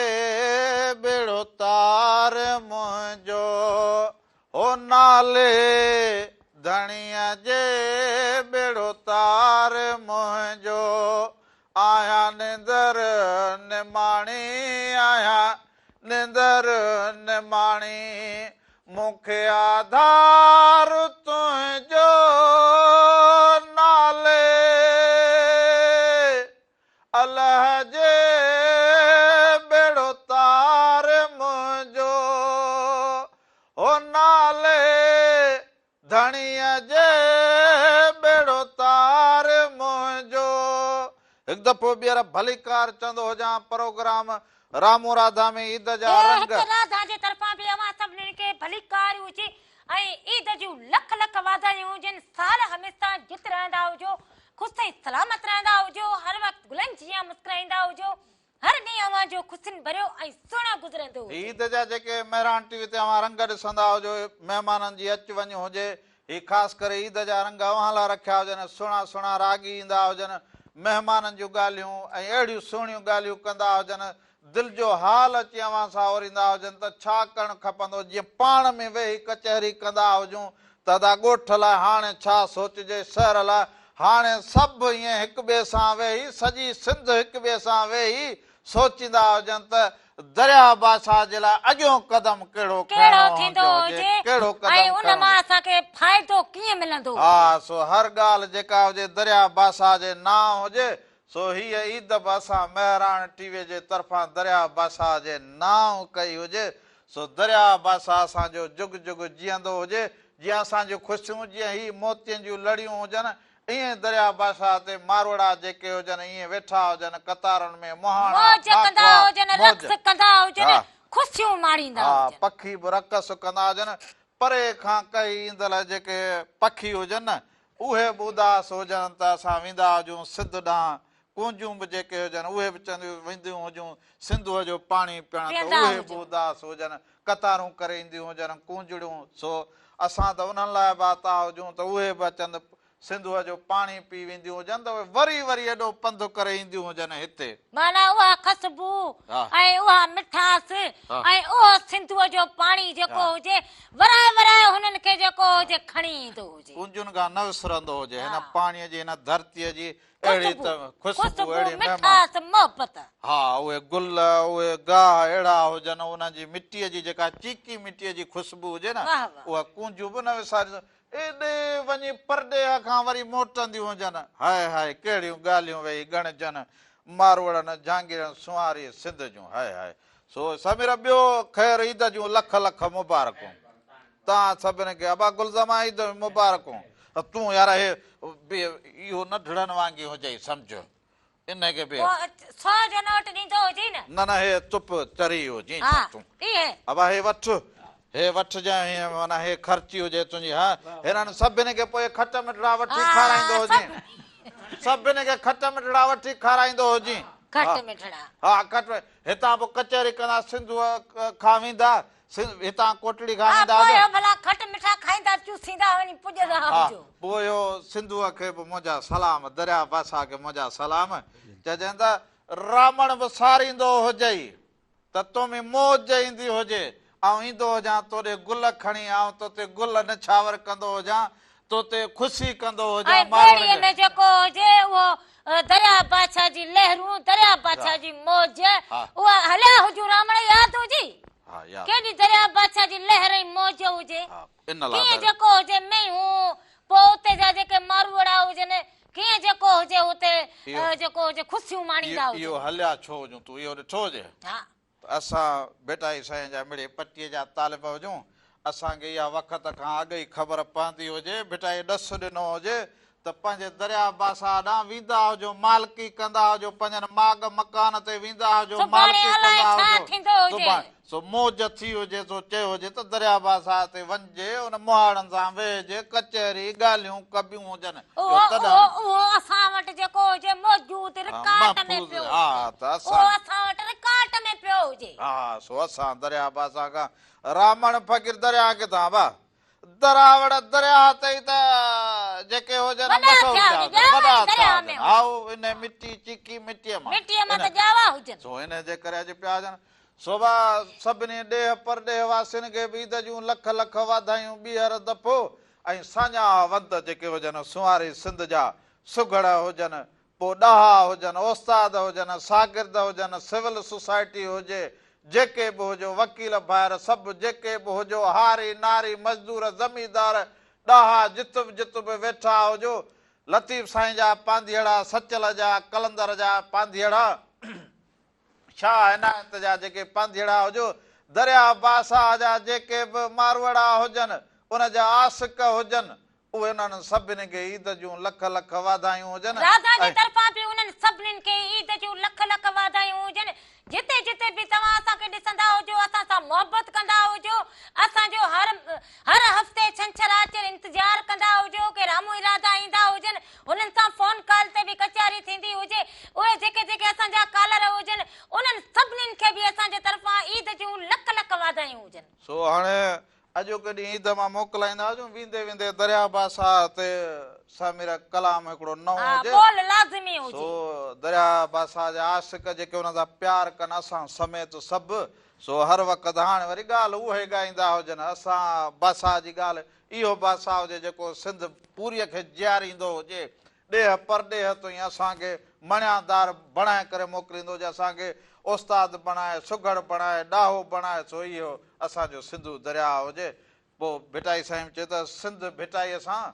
ٻيڙو تار منهنجو هو نالي ڌڻيء جي ٻيڙو تار منهنجو آهيان نندر نماڻي آهيان نندر نماڻي مون کي آڌار تنهنجو نالي الهه جي ٻيڙو تار منهنجو هو نالي ڌڻيء جي ٻيڙو تار منهنجو. هڪ دفعو ٻيهر ڀليڪار چوندو هجان پروگرام رامو راڌا ۾ عيد جا رنگ. هڪ راڌا جي طرفان به اوهان سڀني کي ڀليڪار هجي ۽ عيد جون لک لک واڌايون هجن سال هميشه جت رهندا هجو خوش ۽ سلامت رهندا هجو هر وقت گلن جيان مسڪرائيندا هجو هر ڏينهن اوهان جو خوشين ڀريو ۽ سهڻو گذرندو هجي. عيد جا جيڪي مهراڻ ٽي وي تي اوهان رنگ ڏسندا هجو مهمانن جي اچ وڃ هجي هي خاص ڪري عيد جا رنگ اوهان لاء رکيا هجن سهڻا سهڻا راڳي ايندا هجن مهمانن جون ڳالهيون ۽ اهڙيون سهڻيون ڳالهيون ڪندا هجن دل جو حال اچي اوهان سان اوريندا هجن ته ڇا ڪرڻ کپندو جيئن پاڻ ۾ ويهي ڪچهري ڪندا هجون ته ادا ڳوٺ لاء هاڻي ڇا سوچجي شهر لاء هاڻي سڀ ائين هڪ ٻئي سان ويهي سڄي سنڌ هڪ ٻئي سان ويهي سوچيندا هجن ته درياء بادشاهه جي لاء اڳيون قدم ڪهڙو ڪهڙو کڻڻو ٿيندو هجي هجي ڪهڙو ۽ قدم ان کڻڻو مان هجي. اسان کي فائدو ڪيئن ملندو. ها سو هر ڳالهه جيڪا هجي درياء بادشاهه جي نانء هجي سو هيء عيد به اسان مهراڻ ٽي وي جي طرفان درياء بادشاهه جي نانء ڪئي هجي، سو درياء بادشاهه اسان جو جڳ جڳ جيئندو هجي، جيئن اسان جون خوشيون، جيئن هي موتين جون لڙيون هجن، ائين درياء بادشاهه تي ماروئڙا جيڪي هجن، ائين ويٺا هجن قطارن ۾ مهاڻا، موج ڪندا ماکوا، هجن، موج. رقص ڪندا هجن، ها. خوشيون ماڻيندا ها هجن. پکي به رقص ڪندا هجن، پري کان ڪهي ايندڙ جيڪي پکي هجن نه، اهي به اداس هجن ته اسان ويندا هجون سنڌ ڏانهن، ڪونجون به جيڪي هجن اهي به چونديون وينديون هجون سنڌوء جو پاڻي پيئڻ ته پيئندا اهي به هجون. اداس هجن، قطارون ڪري اينديون هجن ڪونجڙيون، سو اسان ته انهن لاء به آتا هجون ته اهي به اچن سنڌوء جو پاڻي پي وينديون هجن ته اهي وري وري ايڏو پنڌ ڪري اينديون هجن هتي. معنيٰ اها خسبو ۽ اها مٺاس ۽ اهو سنڌوء جو پاڻي جيڪو هجي ورائي ورائي هنن کي جيڪو هجي کڻي ايندو هجي. ڪونجن کان نه وسرندو هجي هن پاڻيء جي هن ڌرتيء جي اهڙي ته خوشبو اهڙي مهما. مٺاس محبت. ها اهي گل اهي گاهه اهڙا هجن انهن جي مٽيء جي جيڪا چيڪي مٽيء جي خوشبو هجي نه اها ڪونجون به نه وسارينديون ايڏي وڃي پرڏيهه کان وري موٽنديون هجن. هاء هاء ڪهڙيون ڳالهيون ويهي ڳڻجن ماروئڙن جهانگيرن سونهاري سنڌ جون هاء هاء. سو سمير ٻيو خير عيد جون لک لک مبارڪون توهان سڀني کي ابا گل زمان عيد مبارڪون ته تون يار هي به اهو ننڍڙن وانگي هجئي سمجهه انهي کي به پوء سو جو نوٽ ڏيندو هجي نه. نه نه هي چپ چري هجين ڇا تون. ها اهي. ابا هي وٺ هي وٺجانء هيئن معنيٰ هي خرچي هجي تنهنجي ها هنن سڀني کي پوء کٽ مٺڙا وٺي کارائيندو هجين. سڀني کي کٽ مٺڙا وٺي کارائيندو هجين. کٽ مٺڙا. ها کٽ هتان پوء ڪچهري ڪندا سنڌوء کان ويندا هتان ڪوٽڙي کان ويندا ها پوء ڀلا کٽ مٺا کائيندا چوسيندا وڃي پڄندا هجو. ها پوء اهو سنڌوء کي به منهنجا سلام درياء بادشاهه کي منهنجا سلام چئجين ته رامڻ به ساريندو هجئي. ته تو ۾ موج ايندي هجي، آئون ايندو هجان توڏي گل کڻي، آئون توتي گل نڇاور ڪندو هجان، توتي خوشي ڪندو هجان، ۽ ٻيڙيء ۾ جيڪو هجي اهو درياء بادشاهه جي لهرون، درياء بادشاهه جي موج، اها هليا هجون رامڻ ياد هجي؟ ڪيڏي درياء بادشاهه جي لهر ۽ موج هجي، ڪيئن جيڪو هجي مينهون، پوء اتي جا جيڪي ماروئڙا هجن، ڪيئن جيڪو هجي اتي جيڪو هجي خوشيون ماڻيندا هجن. اهو هليا ڇو هجون تون اهو ڏٺو هجي ته اسان ڀٽائي سائين جا مڙئي پٽيء جا طالب هجون اسان کي اها وقت کان اڳ ئي خبر پوندي هجي ڀٽائي ڏس ڏنو هجي ته پنهنجي درياء باساهه ڏانهن ويندا هجو مالڪي ڪندا هجو پنهنجن ماڳ مڪان تي ويندا هجو سڀاڻي مالڪي الائي ڪندا ڇا هجو ٿيندو هجي. سڀاڻي سو موج ٿي هجي سو چيو هجي ته درياء باساهه تي وڃجي ان مهاڙن سان ويهجي ڪچهري ڳالهيون ڪبيون هجن اهو اهو تڏهن اهو اهو اسان وٽ جيڪو هجي موجود رڪارڊ ۾ محفوظ پيو ها هجي ته اهو اسان اسان وٽ رڪارڊ ۾ پيو هجي. ها سو اسان درياء باساهه کان رامڻ فقير درياء ڪٿان با دراوڙ درياهه تي ئي ته جيڪي هجن وڏا مشهور ٿيا ٿيا هجن، هجن، ڄاوا وڏا ئي ٿيا درياهه هجن. ۾ هائو، هجن. انهي مٽي، چيڪي مٽيء مان. مٽيء مان ته ڄاوا هجن. سو انهي جي ڪري اڄ پيا هجن. سوڀا سڀني ڏيهه پرڏيهه واسين کي به عيد جون لک لک واڌايون ٻيهر دفعو ۽ ساڃاهه وند جيڪي هجن سونهاري سنڌ جا سگهڙ هجن پوء ڏاها هجن، استاد هجن، شاگرد هجن، سول سوسائٽي هجي، جيڪي به هجو، وڪيل ڀائر سڀ جيڪي به هجو، هاري، ناري، مزدور، زميندار، ڏاها جت به جت به ويٺا هجو، لطيف سائين جا پانڌيئڙا، سچل جا، قلندر جا پانڌيئڙا، شاهه عنايت جا جيڪي پانڌيئڙا هجو، درياهه بادشاهه جا جيڪي به ماروئڙا هجن، ان جا عاشق هجن، اهي انهن سڀني کي عيد جون لک لک واڌايون هجن راڌا جي ۽. طرفان به انهن سڀنين کي عيد جون لک لک واڌايون هجن. جتي جتي به توهان اسان کي ڏسندا هجو، اسان سان محبت ڪندا هجو، اسان جو هر هر هفتي ڇنڇر آچر انتظار ڪندا هجو ڪي رامو ۽ راڌا ايندا هجن، هنن سان فون ڪال تي به ڪچهري ٿيندي هجي، اهي جيڪي جيڪي اسان جا ڪالر هجن، انهن سڀنين کي به اسان جي طرفان عيد جون لک لک واڌايون هجن. سو هاڻي اڄوڪي ڏينهن عيد مان موڪلائيندا هجون، ويندي ويندي درياء بادشاهه تي سمير ڪلام هڪڙو نئون ها هجي، ٻول لازمي هجي. سو درياء بادشاهه جا عاشق جيڪي ان سان پيار ڪن اسان سميت سڀ، سو هر وقت هاڻي وري ڳالهه اهي ڳائيندا هجن، اسان بادشاهه جي ڳالهه اهو بادشاهه هجي جيڪو سنڌ پوريء کي جياريندو هجي، ڏيهه پرڏيهه تائين اسان کي مڻيادار بڻائي ڪري موڪليندو هجي، اسان کي استاد بڻائي، سگهڙ بڻائي، ڏاهو بڻائي، سو اهو اسان جو سنڌو درياهه هجي. پوء ڀٽائي سائين به چيو ته سنڌ ڀٽائيء سان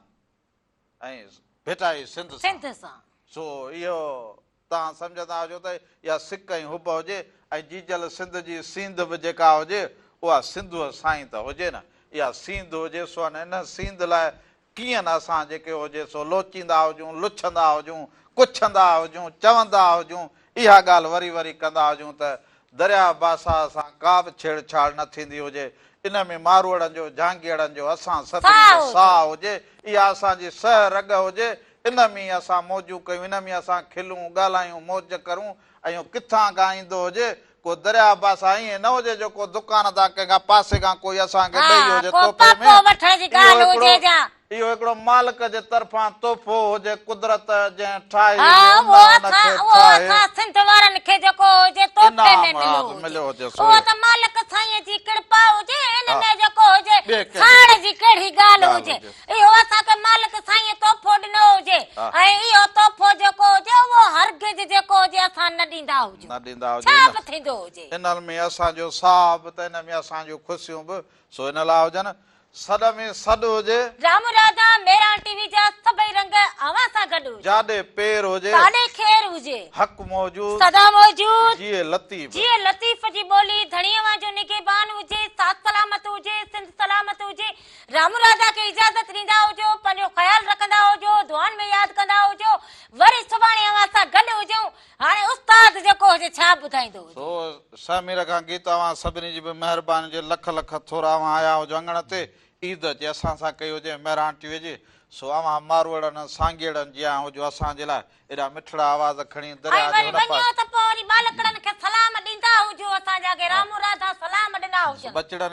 ۽ ڀٽائي سنڌ سان. سنڌ سان. سو اهو توهان سمجهندا هجو ته اها سڪ ۽ حب هجي ۽ جيجل سنڌ جي سينڌ به جيڪا هجي اها سنڌوء سان ئي ته هجي نه. اها سينڌ هجي سو ان سينڌ لاء ڪيئن نه اسان جيڪي هجي سو لوچيندا هجون، لڇندا هجون، ڪڇندا هجون، چوندا هجون، اها ڳالهه وري وري ڪندا هجون ته درياء بادشاهه سان ڪا به ڇيڙ ڇاڙ نه ٿيندي هجي، ان ۾ ماروئڙن جو، جهانگيئڙن جو، اسان سڀني جو ساهه هجي، اها اسان جي سهه رڳ هجي، ان ۾ ئي اسان موجون ڪيون، ان ۾ اسان کلون، ڳالهايون، موج ڪرون ۽ اهو ڪٿان کان ايندو هجي، ڪو درياء بادشاهه ائين نه هجي جو ڪو دڪان تان ڪنهن کان پاسي کان ڪوئي اسان کي ڏئي ها هجي ڪو تحفي ۾، پاپو وٺڻ جي اهو ڳالهه هڪڙو هجي جا. اهو هڪڙو مالڪ جي طرفان تحفو هجي، قدرت جنهن ٺاهي ها هجي، اهو ان ان اسان کي اهو ٺاهي. اسان سنڌ وارن کي جيڪو هجي تحفي ۾ انعام مليو ها مليو هجي هجي اهو سوئي. ته مالڪ سائين جي ڪرپا هجي ان ها ۾ جيڪو هجي ٻئي ڪنهن جي ساڻ جي ڪهڙي ڳالهه ڳالهه هجي هجي. اهو اسان کي مالڪ سائين تحفو ڏنو هجي ها. ۽ اهو تحفو جيڪو هجي اهو هرگز جيڪو هجي اسان نه ڏيندا هجون نه ڏيندا هجون ڇا ان به ٿيندو هجي. انهن ۾ اسان جو ساهه به ته ان ۾ اسان جون خوشيون به سو ان لاء هجن. سڏ ۾ سڏ هجي. رام راڌا مهراڻ ٽي وي جا سڀئي رنگ اوهان سان گڏ هجن. جاڏي پير هجي. تاڏي خير هجي. حق موجود. سدا موجود. جيئي لطيف. جيئي لطيف جي ٻولي ڌڻي اوهان جو نگهبان هجي ساٿ سلامت هجي سنڌ سلامت هجي رام راڌا کي اجازت ڏيندا هجو پنهنجو خيال رکندا هجو دعائن ۾ ياد ڪندا هجو وري سڀاڻي اوهان سان گڏ هجون هاڻي استاد جيڪو هجي ڇا ٻڌائيندو هجي. سو سمير کان گيت اوهان سڀني جي به مهرباني هجي لک لک ٿورا اوهان آيا هجو اڱڻ تي عيد اچي اسان سان ڪئي هجي مهراڻ ٽي وي جي سو اوهان ماروئڙن سانگيئڙن جيان هجو اسان جي لاء ايڏا مٺڙا آواز کڻي ۽ درياء جي وري هن وڃو ته پوء وري ٻالڪڙن کي سلام ڏيندا هجو اسان جا کي رامو راڌا سلام ڏنا هجن. ٻچڙن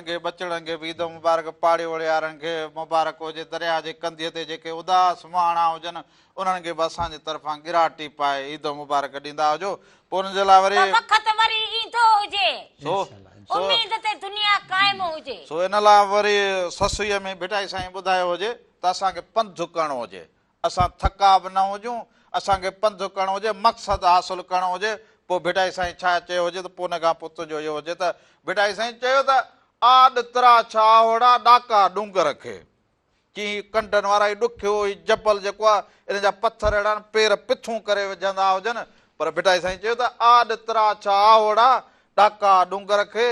کي به عيد مبارڪ پاڙي اوڙيارن کي مبارڪ هجي درياء جي ڪنڌيء تي جيڪي اداس مهاڻا هجن انهن کي به اسان جي طرفان ڳراٽي پائي عيد مبارڪ ڏيندا هجو پوء انهن جي لاء وري. ته وقت وري ايندو هجي. سو سو. اميد تي دنيا قائم هجي. سو ان لاء وري سسئيء ۾ ڀٽائي سائين ٻڌايو هجي ته اسان کي پنڌ ڪرڻو هجي اسان ٿڪا به نه هجون، اسان کي پنڌ ڪرڻو هجي، مقصد حاصل ڪرڻو هجي، پوء ڀٽائي سائين ڇا چيو هجي ته پوء ان کان پوء تنهنجو اهو هجي ته ڀٽائي سائين چيو ته آڏ ترا ڇا آهوڙا ڏاڪا ڏونگر کي چي ڪنڊن وارا هي ڏکيو هي جبل جيڪو آهي ان جا پٿر اهڙا آهن پير پٿون ڪري وجهندا هجن پر ڀٽائي سائين چيو ته آڏ ترا ڇا آهوڙا ڏاڪا ڏونگر کي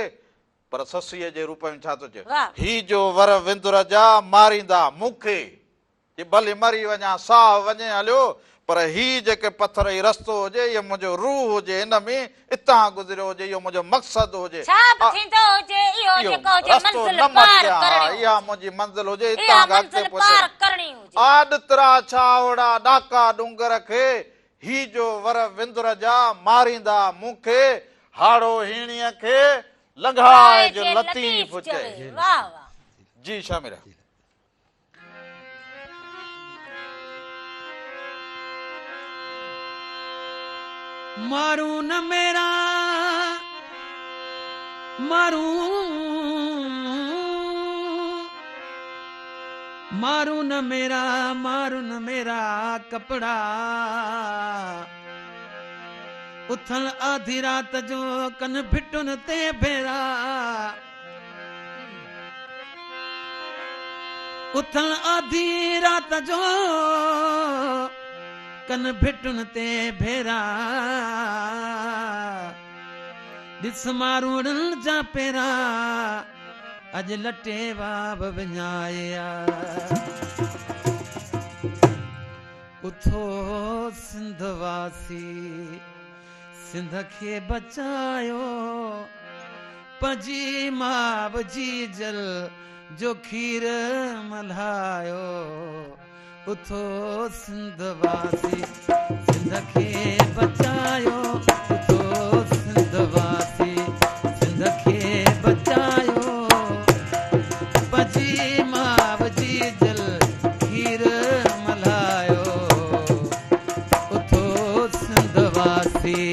پر سسئيء جي روپ ۾ ڇا ٿو چئي هي جو ور وندر جا ماريندا مون کي چي ڀلي مري وڃان، ساهه وڃي هليو، پر هي جيڪي پٿر، هي رستو هجي، اهو منهنجو روح هجي، هن ۾ اتان گذريو هجي، اهو منهنجو مقصد هجي. ڇا به ٿيندو هجي، اهو اهو جيڪو هجي رستو منزل نه پار مٽجان، ها، ڪرڻي اها هجي. منهنجي منزل هجي، اها اتان کان اڳتي منزل پوئتي پار نه. ڪرڻي هجي. آڏ ترا ڇاهوڙا ڏاڪا ڏونگر کي، هي جو ور وندر جا ماريندا مون کي، هاڙهو هيڻيء کي لنگهائج لنگهائج لطيف لطيف چئي. چوي. واهه واهه. جي شامره. مارون نه ميرا مارون مارون نه ميرا مارون نه ميرا ڪپڙا اٿڻ آڌي رات جو ڪن ڀٽن تي ڀيرا اٿڻ آڌي رات جو ڪن ڀٽن تي ڀيرا ڏس ماروئڙن جا پيرا اڄ لٽي واب وڃايا اٿو سنڌ واسي سنڌ کي بچايو پنهنجي ماء جيجل جو کير ملهايو اٿو سنڌ واسي سنڌ کي بچايو اٿو سنڌ واسي سنڌ کي بچايو پنهنجي ماء جيجل کير ملهايو اٿو سنڌ واسي.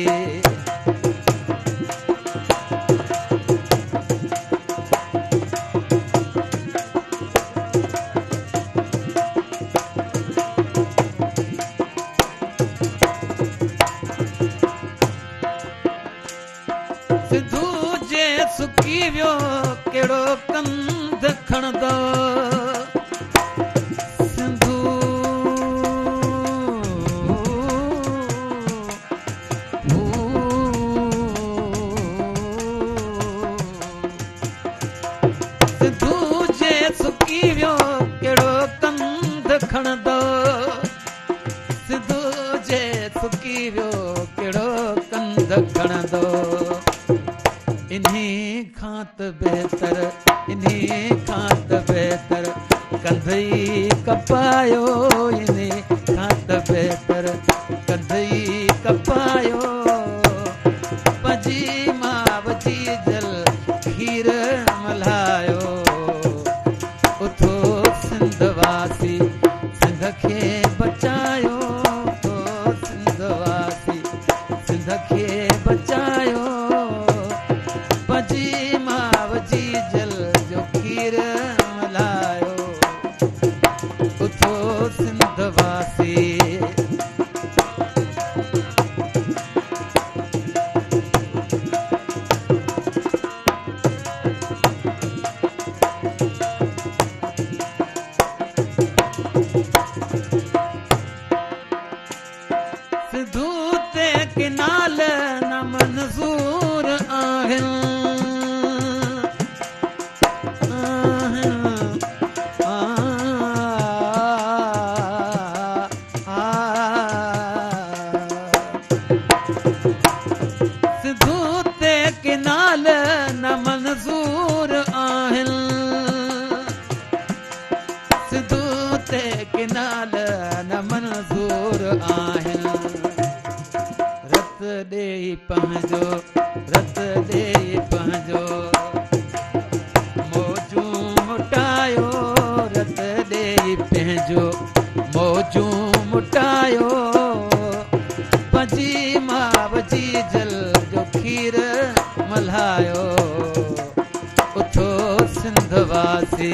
سنڌو جي سڪي ويو ڪهڙو ڪنڌ کڻندو سنڌو. سنڌو جي سڪي ويو ڪهڙو ڪنڌ کڻندو سنڌو جي سڪي ويو ڪهڙو ڪنڌ کڻندو. کان ته بهتر، انهي کان ته بهتر ڪنڌ ئي ڪپايو، انهي کان ته بهتر ڪنڌ ئي ڪپايو. پنهنجي ماء جيجل کير ملهايو. اٿو سنڌ واسي سنڌ کي بچايو، اٿو سنڌ واسي سنڌ کي بچايو. پنهنجي ماء جيجل جو کير ملهايو. اٿو سنڌ واسي. سنڌو تي ڪنال نه منظور آهن، سنڌو تي ڪنال نه منظور آهن، سنڌو تي ڪنال نه منظور آهن. رت ڏيئي پنهنجو، رت ڏيئي پنهنجو موجون مٽايو، رت ڏيئي پنهنجو موجون مٽايو. پنهنجي ماء جيجل جو کير ملهايو. اٿو سنڌ واسي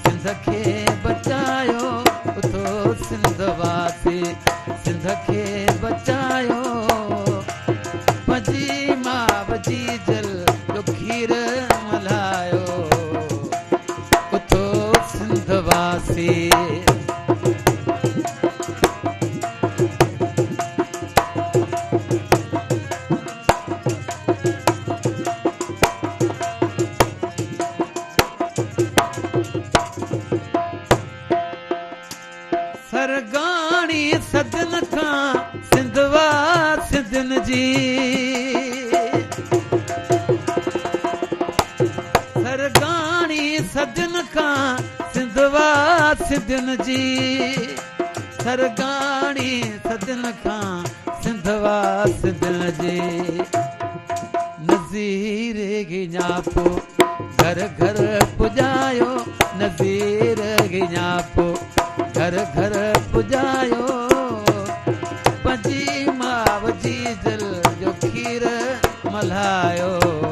سنڌ کي بچايو، اٿو سنڌ واسي سنڌ کي بچايو. پنهنجي ماء جيجل جو کير ملهايو. اٿو سنڌ واسي. سرگاڻي صدين کان سنڌ واسين جي، سرگاڻي صدين کان سنڌ واسين جي، سرگاڻي صدين کان سنڌ واسين جي. نذير گڃاپو گهر گهر پڄايو، نذير گڃاپو گهر گهر پڄايو. پنهنجي ماء جيجل جو کير ملهايو.